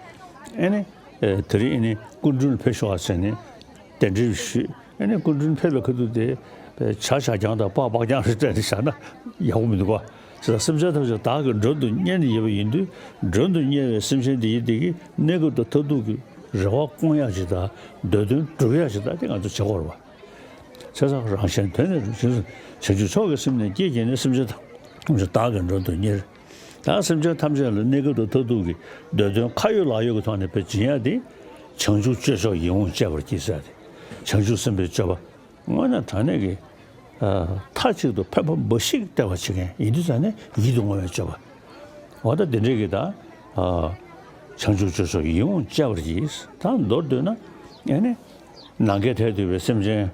ཨ་ནི། ཨེ། དེ་རིང་ཨ་ནི་སྐུ་མགྲོན་ཕེབས་ཤོག་ཟེར་ནས་གདན་འདྲེན་ཞུས། ཨ་ནི་སྐུ་མགྲོན་ཕེབས་པའི་ཁ་ཐུག་དེ་ཇ་ཇ་རྐྱང་དང་སྤགས་སྤགས་རྐྱང་རེ་སྤྲད་དེ་བཞག་ན་ཡག་པོ་མི་འདུག་ག་བྱས་ཙང་སེམས་ཅན་ཐམས་ཅད་བདག་གིས་མགྲོན་དུ་གཉེར་ནས་ཡོད་པ་ཡིན་དུས། མགྲོན་དུ་གཉེར་བའི་སེམས་ཅན་དེ་ཡི་དེ་གི་གནས་སྐབས་དང་མཐར་ཐུག་གི་རེ་བ་སྐོང་ཡག་ཅིག་དང་། འདོད་དོན་སྒྲུབ་ཡག་ཅིག་དང་དེ་ང་ཚོ་བྱེད་དགོས་རེད་བ། བྱས་ཙང་རང་གཞན་དོན་ནི་རེ་བཞིན་སུ། བྱང་ཆུབ་མཆོག་གི་སེམས་ནི་བསྐྱེད་བགྱིས་ནས། སེམས་ཅན་ཐམས་ཅད་བདག་གིས་མགྲོན་དུ་གཉེར། ད་སེམས་ཅན་ཐམས་ཅད་ལ་གནས་སྐབས་དང་མཐར་ཐུག་གི་འདོད་དོན་ཁ་ཡོད་ལག་ཡོད་ཀྱི་ཐོག་ནས་དཔེ་སྦྱིན་ཡག་དེ། བྱང་ཆུབ་སྤྱོད་མཆོག་ཡིད་འོང་སྤྱད་པར་བགྱི་ཟེར་ཏེ། བྱང་ཆུབ་སེམས་དཔའི་སྤྱོད་པ། དངོས་གནས་དྲང་གནས་ཀྱི་ཨ་མཐའ་གཅིག་ཏུ་ཕན་པ་འབའ་ཞིག་སྟེར་བ་བྱེད་མཁན་ཡིན་དུས་ཙང་ནས་ཡིད་དུ་འོང་བའི་སྤྱོད་པ། འོ་ད་འདི་འདྲའི་གི་ད་ཨ་བྱང་ཆུབ་སྤྱོད་མཆོག་ཡིད་འོང་སྤྱད་པར་བགྱི། ད་མདོར་བསྡུས་ན་ཨེ་ནི་ནམ་མཁའི་མཐས་གཏུགས་པའི་སེམས་ཅན།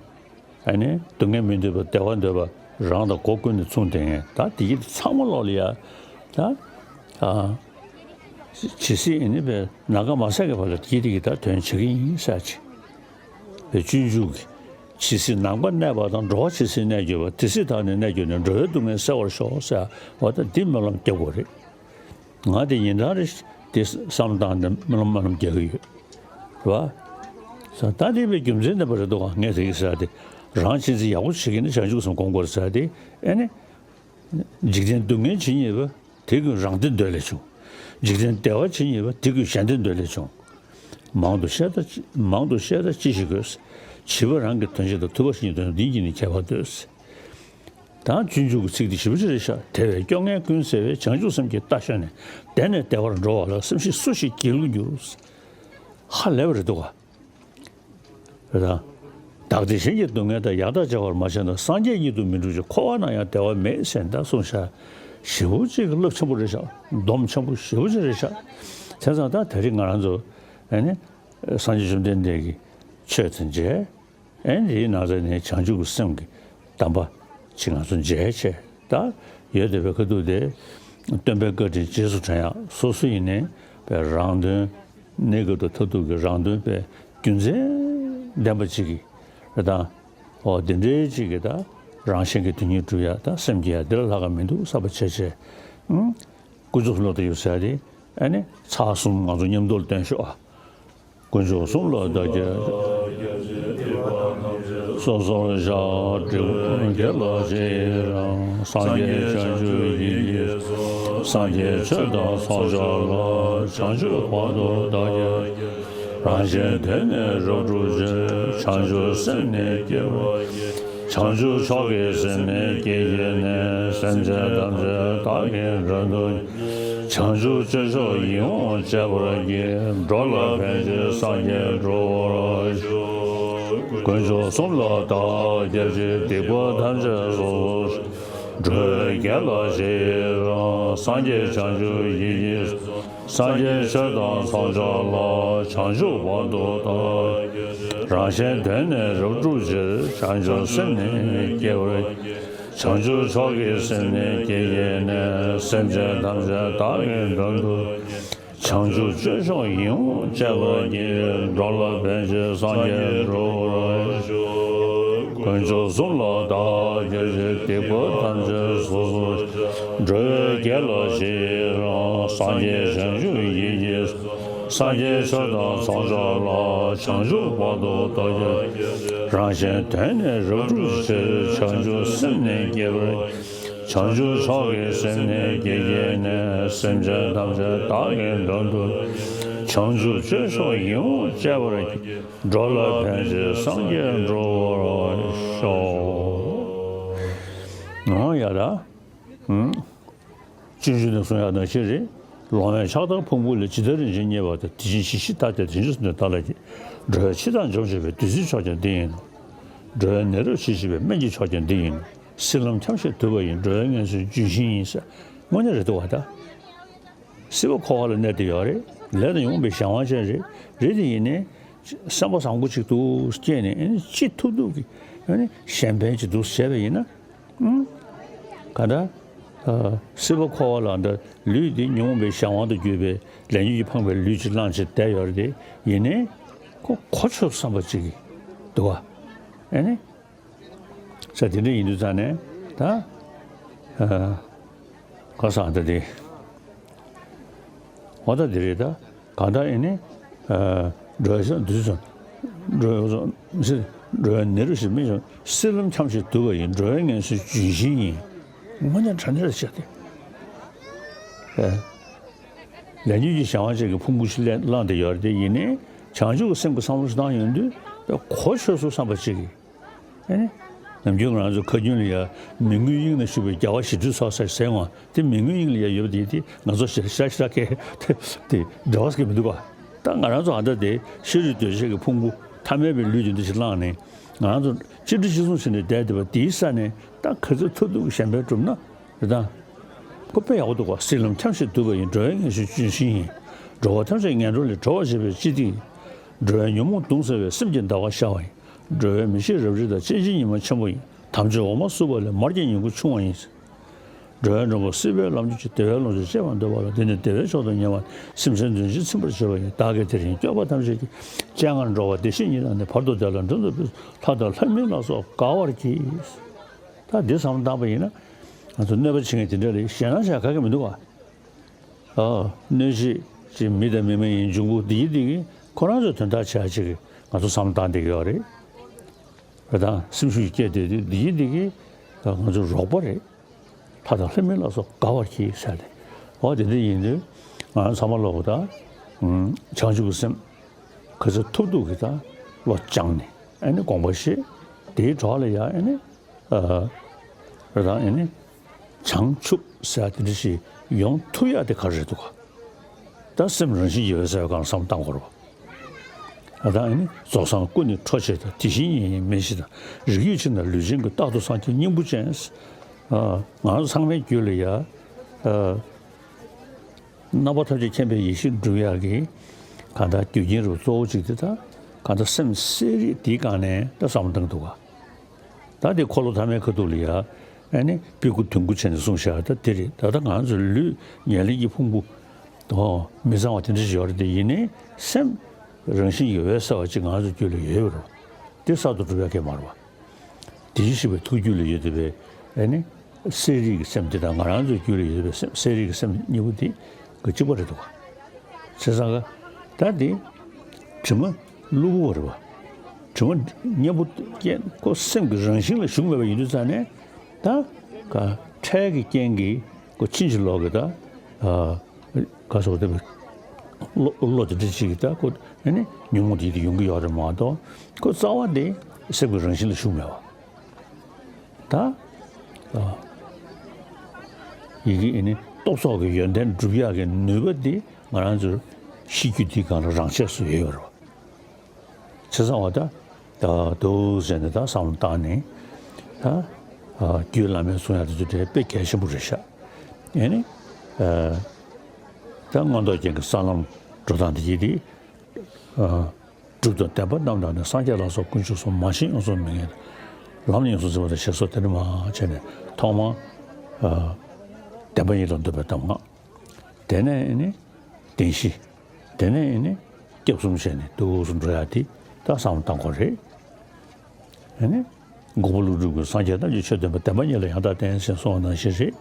ཨ་ནི་སྡུག་བསྔལ་མི་འདོད་པ་བདེ་བ་འདོད་པ་རང་དང་སྒོ་ཀུན་ནས་མཚུངས་ལྡན་མཁན་ད་དེ་ཡིད་ཚང་མ་ལོག་ལ་ཡ་ད་ཨ་ཇི་སྲིད་ཨ་ནི་པའི་ནམ་མཁའ་མ་ཟད་ཀྱི་བར་ལ་དེ་ཡིད་དེ་གི་ད་དོན་བྱེད་ཀྱི་ཡིན་ཟེར་ཅིག་པའི་སྤྱོད་འཇུག་གི་ཇི་སྲིད་ནམ་མཁའ་གནས་པ་དང་འགྲོ་བ་ཇི་སྲིད་གནས་གྱུར་པ་དེ་སྲིད་བདག་ནི་གནས་གྱུར་ནས་འགྲོ་བའི་སྡུག་བསྔལ་སེལ་བར་ཤོག་ཟེར་བ་ད་འདི་སྨོན་ལམ་རྒྱབ་དགོས་རེད། ང་དེ་ཉིན་གྲངས་རེ་དེ་བསམ་བློ་བཏང་ནས་སྨོན་ལམ་སྨོན་ལམ་རྒྱག་གི་ཡོད། རེད་བ། ས་ད་དེ་བའི་རྒྱུ་མཚན་ནི་པ་རེད་འདུག་ག་ངས་དེ་གི་ཟེར་ཏེ་རང་ཅི་ཟིག་ཡག་པོ་བྱེད་ཀྱི་ནི་བྱང་ཆུབ་སེམས་སྒོམ་དགོས་ཟེར་ཏེ་ཨེ་ནི། འཇིག་རྟེན་སྡུག་བསྔལ་ཇི་སྙེད་པ་དེ་ཀུན་རང་བདེ་འདོད་ལས་བྱུང་། འཇིག་རྟེན་བདེ་བ་ཇི་སྙེད་པ་དེ་ཀུན་གཞན་བདེ་འདོད་ལས་བྱུང་། མང་དུ་བཤད་ད་མང་དུ་བཤད་ད་ཅི་ཞིག་དགོས། བྱིས་པ་རང་གི་དོན་བྱེད་དང་ཐུབ་པ་ཞིག་ཉིད་དོན་འདི་ཉིད་ནི་ཁྱད་པར་འདོད། དང་སྤྱོད་འཇུག་གི་ཚིག་འདི་ཞིབ་པོ་ཅིག་རེད་ཤག་དེ་བས་སྐྱོ་ངལ་ཀུན་སེལ་བའི་བྱང་ཆུབ་སེམས་ཀྱི་རྟ་ཞོན་ནས་བདེ་ནས་བདེ་བར་འགྲོ་བ་ལ་སེམས་ཤིང་སུ་ཞིག་སྒྱིད་ལུག་འགྱུར། ཧ་ལས་པ་རེད་འདུག་ག་རེད་དང་། བདག་བདེ་གཞན་གྱི་སྡུག་བསྔལ་དང་ཡང་དག་སྦྱར་བར་མ་བྱས་ན་སངས་རྒྱས་ཉིད་དུ་མི་འགྲུབ་ཅིང་། འཁོར་བ་ན་ཡང་བདེ་བ་མེད་ཟེར་ད་གསུངས་ཤག་ཞེ་པོ་ཅིག་གི་རླབས་ཆེན་པོ་རེད་ཤག་སྡོམ་ཆེན་པོ་ཞེ་པོ་ཅིག་རེད་ཤག་བྱས་ཙང་ད་དེ་རིང་ང་རང་ཚོ་ཨ་ནི་སངས་རྒྱས་བཅོམ་ལྡན་འདས་ཀྱི་ཆོས་དང་མཇལ། ཨེ་འདིའི་ནང་ཚན་ནས་བྱང་ཆུབ་ཀྱི་སེམས་ཀྱི་གདམས་པ་ཅིག་ང་ཚོ་མཇལ་བྱས་ད་ཡོད་བསྡད་པའི་ཁ་ཐུག་དེ་སྟོན་པའི་བཀའ་དྲིན་རྗེས་སུ་དྲན་ཡག་སོ་སོ་ཡིན་ནའི་པའི་རང་དོན་གནས་སྐབས་དང་མཐར་ཐུག་གི་རང་དོན་པའི་རྒྱུ་མཚན་ལྡན་པ་ཅིག་གི་རེད་དང་། འོ་དེ་འདྲའི་ཅིག་གི་ད་རང་གཞན་གྱི་དོན་གཉིས་སྒྲུབ་ཡག་ད་སེམས་བསྐྱེད་ཡག་འདི་ལ་ལྷག་ག་མི་འདུག་བསམ་པ་བྱས་བྱས། ཀུན་རྫོབ་བློ་དང་ཡོད་ཟེར་ཏེ་ཨ་ནི་ཚར་གསུམ་ང་ཚོ་མཉམ་དུ་བསྟན་ཤོག་ཨ། དཀོན་མཆོག་གསུམ་ལ་བདག་སྐྱབས། སོ་སོར་བཤགས། འབྲས་བུ་དགེ་ལ་རྗེས་རང་། སངས་རྒྱས་བྱང་ཆུབ་ཡིད་ཀྱིས་སངས་རྒྱས་ཆོས་དང་ཚོགས་མཆོག་ལ། བྱང་ཆུབ་བར་དུ་བདག་སྐྱབས་མགོན། རང་གཞན་དོན་ནི་རབ་བསྒྲུབ་ཕྱིར། བྱང་ཆུབ་སེམས་ནི་བསྐྱེད་པར་བགྱི། བྱང་ཆུབ་མཆོག་གི་སེམས་ནི་བསྐྱེད་བགྱིས་ནས། སེམས་ཅན་ཐམས་ཅད་བདག་གིས་མགྲོན་དུ། བྱང་ཆུབ་སྤྱོད་མཆོག་ཡིད་འོང་སྤྱད་པར་བགྱི། འགྲོ་ལ་ཕན་ཕྱིར་སངས་རྒྱས་འགྲུབ་པར་ཤོག་དཀོན་མཆོག་གསུམ་ལ་བདག་སྐྱབས་མཆི། སྡིག་པ་ཐམས་ཅད་སོ་སོར་བཤགས། འགྲོ་བའི་དགེ་ལ་རྗེས་རང་། སངས་རྒྱས་བྱང་ཆུབ་ཡིད་ཀྱིས་སངས་རྒྱས་ཆོས་དང་ཚོགས་མཆོག་ལ། བྱང་ཆུབ་བར་དུ་བདག་སྐྱབས། རང་གཞན་དོན་ནི་རབ་བསྒྲུབ་ཕྱིར། བྱང་ཆུབ་སེམས་ནི་བསྐྱེད་པར། བྱང་ཆུབ་མཆོག་གི་སེམས་ནི་བསྐྱེད་བགྱིས་ནས། སེམས་ཅན་ཐམས་ཅད་བདག་གིས་མགྲོན་དུ། བྱང་ཆུབ་སྤྱོད་མཆོག་ཡིད་འོང་སྤྱད་པར་བགྱི། འགྲོ་ལ་ཕན་ཕྱིར་སངས་རྒྱས་འགྲུབ་པར་ཤོག་དཀོན་མཆོག་གསུམ་ལ་བདག་སྐྱབས་མཆི། སྡིག་པ་ཐམས་ཅད་སོ་སོར་བཤགས། འགྲོ་བའི་དགེ་ལ་རྗེས་རང་། སངས་རྒྱས་བྱང་ཆུབ་ཡིད་ཀྱིས་སངས་རྒྱས་ཆོས་དང་ཚོགས་མཆོག་ལ། བྱང་ཆུབ་བར་དུ་བདག་སྐྱབས། རང་གཞན་དོན་ནི་རབ་བསྒྲུབ་ཕྱིར། བྱང་ཆུབ་སེམས་ནི་བསྐྱེད་པར། བྱང་ཆུབ་མཆོག་གི་སེམས་ནི་བསྐྱེད་བགྱིས་ནས། སེམས་ཅན་ཐམས་ཅད་བདག་གིས་མགྲོན་དུ། བྱང་ཆུབ་སྤྱོད་མཆོག་ཡིད་འོང་སྤྱད་པར། འགྲོ་ལ་ཕན་ཕྱིར་སངས་རྒྱས་འགྲུབ་པར་ཤོག་ཨོ་ཡ་ད། སྤྱོད་འཇུག་ནས་གསུང་ཡག་ནང་བཞིན་རེད། ལོང་བས་ཕྱག་དར་ཕུང་པོ་ལས། ཇི་ལྟར་རིན་ཆེན་རྙེད་པ་དང་། དེ་བཞིན་གཞི་ཞིག་ལྟ་སྟེ། དོན་ཆེན་གསུམ་དུ་བརྟགས་ལ་རྗེས། འགྲོ་བའི་འཆི་བདག་འཇོམས་བྱེད་པའི། བདུད་རྩིའི་མཆོག་ཀྱང་འདི་ཡིན་ནོ། འགྲོ་བའི་ནད་རབ་ཞི་བྱེད་པའི། སྨན་གྱི་མཆོག་ཀྱང་འདི་ཡིན་ནོ། སྲིད་ལམ་འཁྱམས་ཤིང་དུབ་པ་ཡི། འགྲོ་བའི་ངལ་གསོའི་ལྗོན་ཤིང་ཡིན་ཟེར། དངོས་གནས་རེད་འདུག་བ་ད། སྲིད་པ་འཁོར་བ་ལ་གནས་བསྡད་ཡོད་རེད། ལས་དང་ཉོན་མོངས་པའི་གཞན་དབང་ཅན་རེད། རེད་དེ་ཡིན་ནའི། སེམས་པ་བཟང་པོ་ཅིག་འདུག་སྐྱེས་ནས་ཨ་ནི་ཅི་ཐུབ་ཐུབ་ཀྱིས་ཨ་ནི་གཞན་ཕན་ཅིག་འདུག་བྱས་པ་ཡིན་ན། ཨང་། ག་འདྲ། ཨ། སྲིད་པ་འཁོར་བ་ལ་འདྲ་ལུས་འདི་ཉོན་མོངས་པའི་གཞན་དབང་དུ་གྱུར་པའི་ལས་ཉོན་གྱིས་འཕངས་པའི་ལུས་ཅིག་བླངས་བྱས་བསྡད་ཡོད་རེད་དེ་ཡིན་ནའི། ཁོ་གོ་ཆོད་བསམ་པ་ཅིག་གིས་འདུག་བ། ཨ་ནི། ས་དེ་འདྲ་ཡིན་དུས་ཙང་ནས་ད། ཨ། ག་ས་ད་དེ། འོ་ད་དེ་རེད་ད། གང་ལྟར་ཨེ་ནི། ཨ། འགྲོ་བའི་སེམས་དུས་སུ། འགྲོ་བའི་སེམས། འགྲོ་བའི་ནད་རབ་ཞི་མི་ཞིག་སྲིད་ལམ་འཁྱམས་ཤིང་དུབ་པ་ཡི། འགྲོ་བའི་ངལ་གསོའི་ལྗོན་ཤིང་ཡིན། དངོས་གནས་དྲང་གནས་རེད་བྱས་ཏེ། ཨ། ལས་ཉོན་གྱི་གཞན་དབང་ཅན་གྱི་ཕུང་པོ་ཞིག་ལས་བླངས་ཏེ་ཡོད་རེད་དེ་ཡིན་ནའི། བྱང་ཆུབ་ཀྱི་སེམས་ཀྱི་བསམ་བློ་ཞིག་བཏང་ཡོང་དུས་གོ་ཆོད་སོང་བསམ་པ་ཅིག་གིས། ཨེ། ནམ་རྒྱུན་ང་རང་ཚོ་ཁ་རྒྱུན་ལ་ཡ་མི་མངོན་དབྱིངས་ན་བཞུགས་པའི་རྒྱལ་བ་ཞི་ཁྲོའི་ཚོགས་ཟེར་ཟེར་འོང་། དེ་མི་མངོན་དབྱིངས་ལ་ཡ་ཡོད་པ་དེ་དེ་ང་ཚོ་ཞེ་དྲག་ཞེ་དྲག་གི་དེ་འདྲ་བ་ཟེར་གི་མི་འདུག་ག་ད་ང་རང་ཚོ་ཨ་ད་དེ་ཤ་རུས་གདོས་བཅས་ཀྱི་ཕུང་པོ་ཐ་མལ་པའི་ལུས་དེ་འདྲ་ཞིག་བླངས་ནས་ ང་ཚོ་གཅིག་སྒྲིལ་གཅིག་མཚུངས་བྱས་ནས་བསྡད་བསྡད་པ་དེའི་ས་ནས་ད་ག་ཚོད་ཐུབ་ཐུབ་ཀྱི་གཞན་ཕན་བསྒྲུབ་ན་རེད་ད། ཁོ་དཔེ་ཡག་པོ་འདུག་ག་སྲིད་ལམ་འཁྱམས་ཤིང་འདུག་པ་ཡིན། འགྲོ་བའི་ངེས་ཤེས་ལྗོན་ཤིང་ཡིན། འགྲོ་བ་ཐམས་ཅད་ངན་འགྲོ་ལས་གྲོལ་བར་བྱེད་པའི་སྤྱི་ཏི་ཡིན། འགྲོ་བའི་ཉོན་མོངས་གདུང་སེལ་བའི་སེམས་ཀྱི་ཟླ་བ་ཤར་བ་ཡིན། འགྲོ་བའི་མི་ཤེས་རབ་རིབ་དག་སྤྱན་ཆེན་ཉི་མ་ཆེན་པོ་ཡིན། དམ་ཆོས་འོ་མ་བསྲུབས་པ་ལས་མར་གྱི་ཉིང་ཁུ་ཕྱུང་བ་ཡིན། འགྲོ་བའི་མགྲོན་པོ་སྲིད་པའི་ལམ་གྱི་བདེ་བའི་ལོངས་སྤྱོད་སྤྱད་པར་འདོད་པ་ལ། འདི་ནི་བདེ་བའི་མཆོག་ཏུ་ཉེ་བ། སེམས་ཅན་དོན་ཕྱིར་ཚིམ་པར་བྱེད་པ་ཡིན། བདག་གིས་དེ་རིང་སྐྱོབ་པ་ཐམས་ཅད་ཀྱི། སྤྱན་སྔར་འགྲོ་བ་བདེ་གཤེགས་ཉིད་དང་ནི། བར་དུ་བདེ་ལ་མགྲོན་དུ་ཕུལ། ལྷ་དང་ལྷ་མིན་ལ་སོགས་དགའ་བར་གྱིས། ད་འདི་བསམ་བློ་བཏང་པ་ཡིན་ན། ང་ཚོ་གནོད་པ་བྱེད་མཁན་དེ་འདྲ་ལ་ཞེད་སྣང་བྱ་ག་གེ་མི་འདུག་ག་ཨ། གནོད་བྱེད་ཅིག་མི་དང་མི་མ་ཡིན་འབྱུང་པོ་འདི་ཡི་འདི་གིས་ཁོ་རང་ཚོའི་དོན་དག་བྱ་ཅིག་གི་ང་ཚོ་བསམ་བློ་བཏང་བསྡད་ཀྱི་ཡོད་རེད། རེད་དང་སེམས་ཤུགས་སྐྱེད་བསྡད་དུས་འདི་ཡི་འདི་གིས་ང་ཚོ་རོགས་པ་རེད། ལྷ་དང་ལྷ་མིན་ལ་སོགས་དགའ་བར་གྱིས་ཟེར་ཏེ། འོ་དེ་འདྲ་ཡིན་དུས་ང་རང་ཚང་མ་ལོག་གི་ད། བྱང་ཆུབ་ཀྱི་སེམས་ག་ཚོད་ཐུབ་ཐུབ་ཀྱིས་ད་བློ་སྦྱངས་ནས་ཨ་ནི་དགོངས་པ་བཞེས། དེའི་གྲོགས་ལ་ཡང་ཨ་ནི། ཨ། རེད་དང་ཨ་ནི། བྱང་ཆུབ་ཟེར་དེ་འདྲ་ཞིག་ཡོང་ཐུབ་ཡག་དེ་ག་རེ་རེད་འདུག་ག་ད་སེམས་རང་བཞིན་གྱིས་འོད་གསལ་བའི་སྒང་ལ་བསམ་བློ་བཏང་དགོས་རེད་པ། ཨ་ད་ཨ་ནི་རྫོགས་སངས་སྐུ་ནི་འཕྲོག་བྱེད་དང་། དེ་བཞིན་ཉིད་ཡིན་མིན་ཞེས་དང་། རིགས་རྒྱུད་ཕྱིར་ན་ལུས་ཅན་ཀུན། རྟག་ཏུ་སངས་རྒྱས་སྙིང་པོ་ཅན། ཨ། ང་རང་ཚང་མའི་རྒྱུད་ལ་ཡ། ཨ། རྣམ་པ་ཐམས་ཅད་མཁྱེན་པའི་ཡེ་ཤེས་སྒྲུབ་ཡག་གི་གང་ལྟར་རྒྱུ་རྐྱེན་རུ་གཙོ་བོ་གཅིག་དེ་ད་གང་ལྟར་སེམས་གསལ་རིག་དེའི་སྒང་ནས་ད་བསམ་བློ་བཏང་འདུག་ག་ད་དེ་འཁོར་ལོ་ཐ་མའི་ཁ་ཐུག་ལ་ཡ་ཨ་ནི་སྤུ་གུ་དུང་དཀར་བྱས་ནས་གསུངས་བཞག་ད་དེ་རེད། ད་ལྟ་ང་ཚོ་ལུས་ཉེར་ལེན་གྱི་ཕུང་པོ་དང་མི་གཙང་བ་དེ་འདྲ་ཞིག་ཡོད་རེད། དེ་ཡིན་ནའི་སེམས་རང་བཞིན་གྱིས་འོད་གསལ་བ་ཅིག་ང་ཚོ་རྒྱུད་ལ་ཡོད་པ་རེད། དེ་གསར་དུ་སྒྲུབ་ཡག་གི་མ་རེད་པ། དེ་བཞིན་གཤེགས་པའི་ཐུགས་རྒྱུད་ལ་ཡོད་བསྡད་པའི་ཨ་ནི་གསལ་རིག་གི་སེམས་དེ་དང་ང་རང་ཚོའི་རྒྱུད་ལ་ཡོད་པའི་སེམས་གསལ་རིག་གི་སེམས་གཉིས་པོ་དེ་གཅིག་པ་རེད་འདུག་ག་བྱས་ཙང་ག་ད་དེ་དྲི་མ་གློ་བུར་བ་རེད་པ། དྲི་མ་གཉེན་པོ་རྐྱེན་ཁོ་སེམས་ཀྱི་རང་བཞིན་ལ་ཞུགས་མེད་པ་ཡིན་དུས་ཙང་ནས་ད་ག་འཕྲལ་གྱི་རྐྱེན་གྱིས་ཁོ་ཕྱིན་ཅི་ལོག་གི་ད་ཨ། ག་སོགས་དེ་བློ་བློ་དེ་འདྲ་ཅིག་གིས་ད་ཁོ་ཨ་ནི་ཉོན་མོངས་དེ་དེ་ཡོང་གི་ཡོད་རེད་མ་གཏོགས་ཁོ་རྩ་བ་དེ་སེམས་ཀྱི་རང་བཞིན་ལ་ཞུགས་མེད་པ། ད་ཨ། ཡི་གེ་ཨ་ནི་རྟོག་ཚོགས་ཀྱི་ཡོན་ཏན་སྒྲུབ་ཡག་གི་ནུས་པ་དེ་ང་རང་ཚོའི་གཤིས་རྒྱུད་དེའི་སྒང་ལ་རང་ཆས་སུ་ཡོད་ཡོད་རེད་པ། བྱས་ཙང་བ་ད་ད་འདུག་ཟེར་ནས་ད་བསམ་བློ་བཏང་ནས་ད་ཨ་རྒྱུད་བླ་མའི་གསུང་ཡག་དེ་ཚོ་དེ་དཔེ་གལ་ཆེན་པོ་རེད་ཤག་ཨ་ནི་ཨ་ད་མངོན་རྟོགས་རྒྱན་གྱི་ས་ལམ་འགྲོ་སྟངས་དེ་ཡིན་དེ། ཨ་གྲུབ་དང་བདེན་པ་རྣམས་དང་ནི། སངས་རྒྱས་ལ་སོགས་དཀོན་མཆོག་གསུམ། མ་ཞེན་ཡོངས་སུ་མི་ངལ་དང་། ལམ་ནི་ཡོངས་སུ་འཛིན་པ་དང་། ཞེས་སོགས་དེ་འདྲ་མང་བྱས་ནས་ཐོག་མར་ཨ་བདེན་པ་གཉིས་ལ་འདུད་པའི་གདམས་ངག་དེ་ནས་ནི་བདེན་བཞི། དེ་ནས་ནི་སྐྱབས་གསུམ་བྱས་ནས་འདུག་སེ་འགྲོ་ཡག་དེ་ད་བསམ་བློ་བཏང་དགོས་རེད། ཨ་ནི་འགོག་པ་ཀླུ་སྒྲུབ་ཀྱིས་སངས་རྒྱས་རྣམས་ཀྱི་ཆོས་བསྟན་པ། བདེན་པ་གཉིས་ལ་ཡང་དག་བརྟེན་ཞེས་གསུངས་པ་ནང་བཞིན་རེད།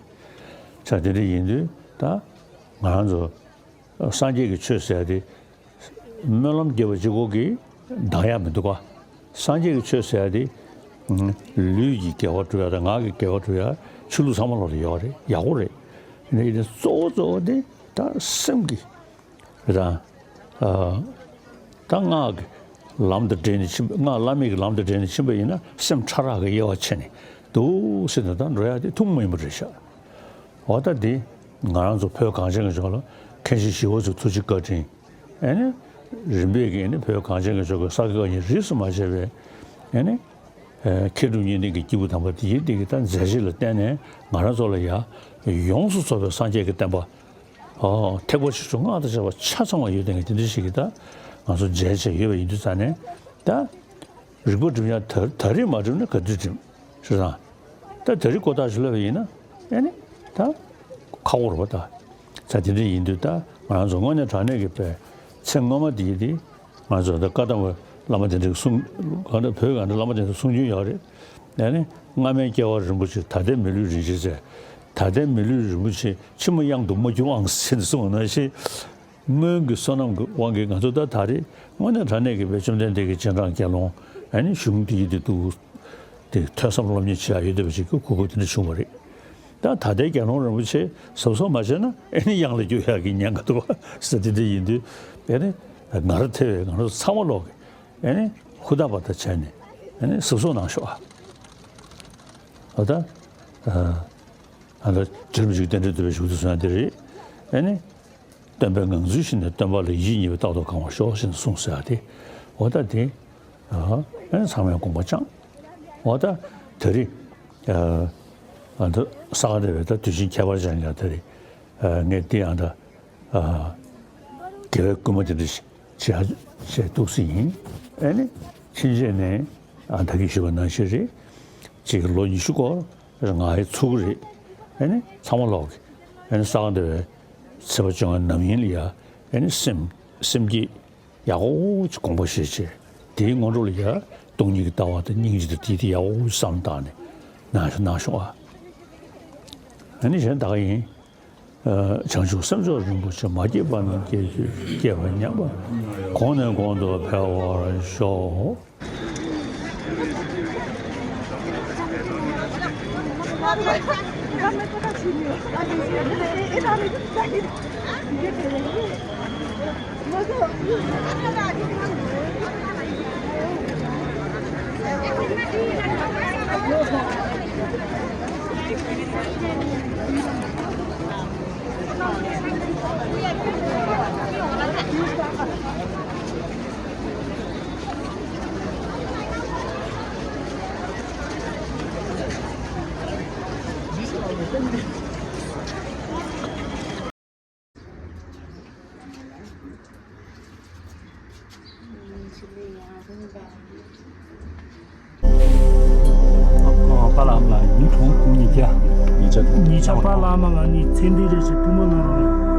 ཆ་དེ་འདྲ་ཡིན་དུས་ད་ང་རང་ཚོ་སངས་རྒྱས་ཀྱི་ཆོས་ཟེར་ཡག་དེ་སྨོན་ལམ་རྒྱབ་པ་གཅིག་པོ་གིས་འདང་ཡག་མི་འདུག་ག་སངས་རྒྱས་ཀྱི་ཆོས་ཟེར་ཡག་དེ་ལུས་ཀྱི་དགེ་བ་སྒྲུབ་ཡག་དང་ངག་གི་དགེ་བ་སྒྲུབ་ཡག་ཆོས་ལུགས་ཚང་མ་ལོག་ལ་ཡོད་རེད། ཡག་པོ་རེད། ཡིན་ནའི་གཙོ་བོ་གཙོ་བོ་དེ་ད་སེམས་ཀྱི་རེད་དང་། ཨ་ད་སྔགས་ཀྱི་ལམ་དང་འབྲེལ་ནས་ཕྱིན་པ། སྔགས་བླ་མེད་ཀྱི་ལམ་དང་འབྲེལ་ནས་ཕྱིན་པ་ཡིན་ན་སེམས་ཕྲ་རགས་ཀྱི་དབྱེ་བ་ཕྱེ་ནས་འདུག་སེ་ད་འགྲོ་ཡག་དེ་ཐུན་མོང་མ་ཡིན་པ་རེད་ཤག་འོ་ད་འདི་ང་རང་ཚོ་བོད་གངས་ཅན་གྱི་ལྗོངས་ལ་མཁན་ཆེན་ཞི་བ་འཚོའི་ཐུགས་རྗེ་བཀའ་དྲིན། ཨ་ནི་རིམ་པས་ཀྱིས་ནི་བོད་གངས་ཅན་གྱི་ལྗོངས་ཀྱི་ས་དགེ་བཀའ་རྙིང་རིས་སུ་མ་ཆད་པའི་ཨ་ནི་མཁས་གྲུབ་གཉིས་ལྡན་གྱི་སྐྱེས་བུ་དམ་པ་དེ་ཡི་དེ་གི་ད་མཛད་རྗེས་ལ་བརྟེན་ནས་ང་རང་ཚོ་ལ་ཡ་ཡོངས་སུ་རྫོགས་པའི་སངས་རྒྱས་ཀྱི་བསྟན་པ། ཨོ། ཐེག་པ་ཆེ་ཆུང་སྔགས་དང་བཅས་པ་ཆ་ཚང་བ་ཡོད་དེ་ངས་དེ་འདྲ་ཞིག་གིས་ད་ང་ཚོ་མཇལ་བྱས་ཡོད་པ་ཡིན་དུས་ཙང་ནས་ད་རིག་པ་སྒྲིམ་ཡག་ད་ད་རེས་མ་སྒྲིམ་ན་ག་དུས་སྒྲིམ་ཞེས་དང་། ད་ད་རེས་ཁོ་ཐག་ཞིག་ལབ་པ་ཡིན་ན་ཨེ་ནི་ད་ཁག་པོ་རེད་པ་ད། ད་དེ་འདྲ་ཡིན་དུས་ད་ང་རང་ཚོ་དངོས་གནས་དྲང་གནས་ཀྱི་པའི་ཚེ་སྔོན་མ་དེ་ཡི་དེ། ང་ཚོ་ད་བཀའ་གདམས་པ་བླ་མ་དེ་འདྲའི་གསུང་གང་འདྲ་བོད་གང་འདྲ་བླ་མ་དེ་འདྲ་གསུང་རྒྱུན་ཡོད་རེད། ཨ་ནི་སྔ་མའི་སྐྱེ་བ་རིན་པོ་ཆེ། ད་ལྟའི་མི་ལུས་རིན་ཆེན་ཟེར། ད་ལྟའི་མི་ལུས་རིན་པོ་ཆེ། ཕྱི་མ་གཡང་དུ་མ་གྱུར་ཨང་ཟེར་ནས་གསུངས་པ་ནང་བཞིན། སྔོན་གྱི་བསོད་ནམས་ཀྱི་དབང་གིས་ང་ཚོ་ད་ད་རེས་དངོས་གནས་དྲང་གནས་ཀྱི་བའི་བཅོམ་ལྡན་འདས་ཀྱི་རྗེས་འབྲང་དགེ་སློང་། ཨ་ནི་གཞུང་འདི་ཡི་དེ་འདུག་དེ་ཐོས་བསམ་སློབ་གཉེར་བྱེད་ཡག་ཡོད་བསྡད་པ་ཞིག་གི་གོ་སྐབས་དེ་འདྲ་བྱུང་བ་རེད། ད་ད་ལྟའི་དགེ་སློང་རིན་པོ་ཆེ་གཟབ་གཟབ་མ་བྱས་ན་ཨེ་ནི་གཡང་ལ་རྒྱུག་ཡག་གི་ཉེན་ཁ་འདུག་པ་ཟེར། དེ་འདྲ་ཡིན་དུས་ཨེ་ནི་ང་རང་ཐེ་བའི་ང་རང་ཚང་མ་ལོག་གི་ཨེ་ནི་ཧུར་ཐག་པ་ད་བྱས་ནས་ཨེ་ནི་གཟབ་གཟབ་གནང་ཤོག་ཨ། ད་ཨ་ད་རྗེ་རིན་པོ་ཆེ་གི་རྟེན་འབྲེལ་བསྟོད་པའི་གཞུག་ཏུ་གསུང་ཡག་དེ་རེད། ཨེ་ནི། སྟོན་པའི་ངང་ཚུལ་བཞིན་དུ་སྟོན་པ་ལ་ཡིད་གཉིས་པས་རྟག་ཏུ་གང་བར་ཤོག་ཅེས་གསུངས་ཟེར་ཡག་དེ། འོ་ད་དེ། ཨ། ཨ་ནི་ཚང་མས་དགོངས་པ་བཅངས། འོ་ད་དེ་རིང་ཨ་ཨ་ད་ས་ག་ཟླ་བའི་ད་དུས་ཆེན་ཁྱད་པར་ཅན་ཡང་དེ་རིང་ཨ་ངས་འདི་ཡང་ད་ཨ་དགེ་བའི་བསྐུལ་མ་དེ་འདྲ་ཞིག་བྱེད་བྱེད་འདུག་སེ་ཡིན། ཨ་ནི་ཕྱིན་ཆད་ནས་ཨ་ད་གིན་ཞུས་པ་ནང་བཞིན་རེད། ཅིག་ལོ་ཉི་ཤུ་སྐོར་ང་ཡི་ཚུགས་རེད། ཨ་ནི་ཚང་མ་ལོག་གི་ཨ་ནི་ས་ག་ཟླ་བའི་ཚེས་པ་བཅོ་ལྔ་ནམ་ཡིན་ལ་ཡ་ཨ་ནི་སེམས་སེམས་བསྐྱེད་ཡག་པོ་ཅིག་དགོངས་པ་བཞེས་བྱས་དེའི་སྔོན་འགྲོ་ལ་ཡ་སྟོང་ཉིད་ཀྱི་ལྟ་བ་དང་སྙིང་རྗེ་དང་དེ་དེ་ཡག་པོ་བསམ་བཏང་ནས་གནང་གནང་ཤོག་ཨ། ཨ་ནི་གཞན་ད་ག་ཡིན། ཨ་བྱང་ཆུབ་སེམས་མཆོག་རིན་པོ་ཆེ། མ་སྐྱེས་པ་རྣམས་སྐྱེ་ཚུལ་སྐྱེས་པ་ཉམས་པ་གོང་ནས་གོང་དུ་འཕེལ་བར་ཤོག། པཱ་ལགས་ལ་ཉིས་སྟོང་དགུ་ཉིས་བརྒྱ། ཉིས་བརྒྱ་དང་ཉིས་བརྒྱ། པཱ་ལགས་ལ་ནི་ཚེ་འདི་རེ་ཞིག་ཐུགས་སྨོན་གནང་རོགས།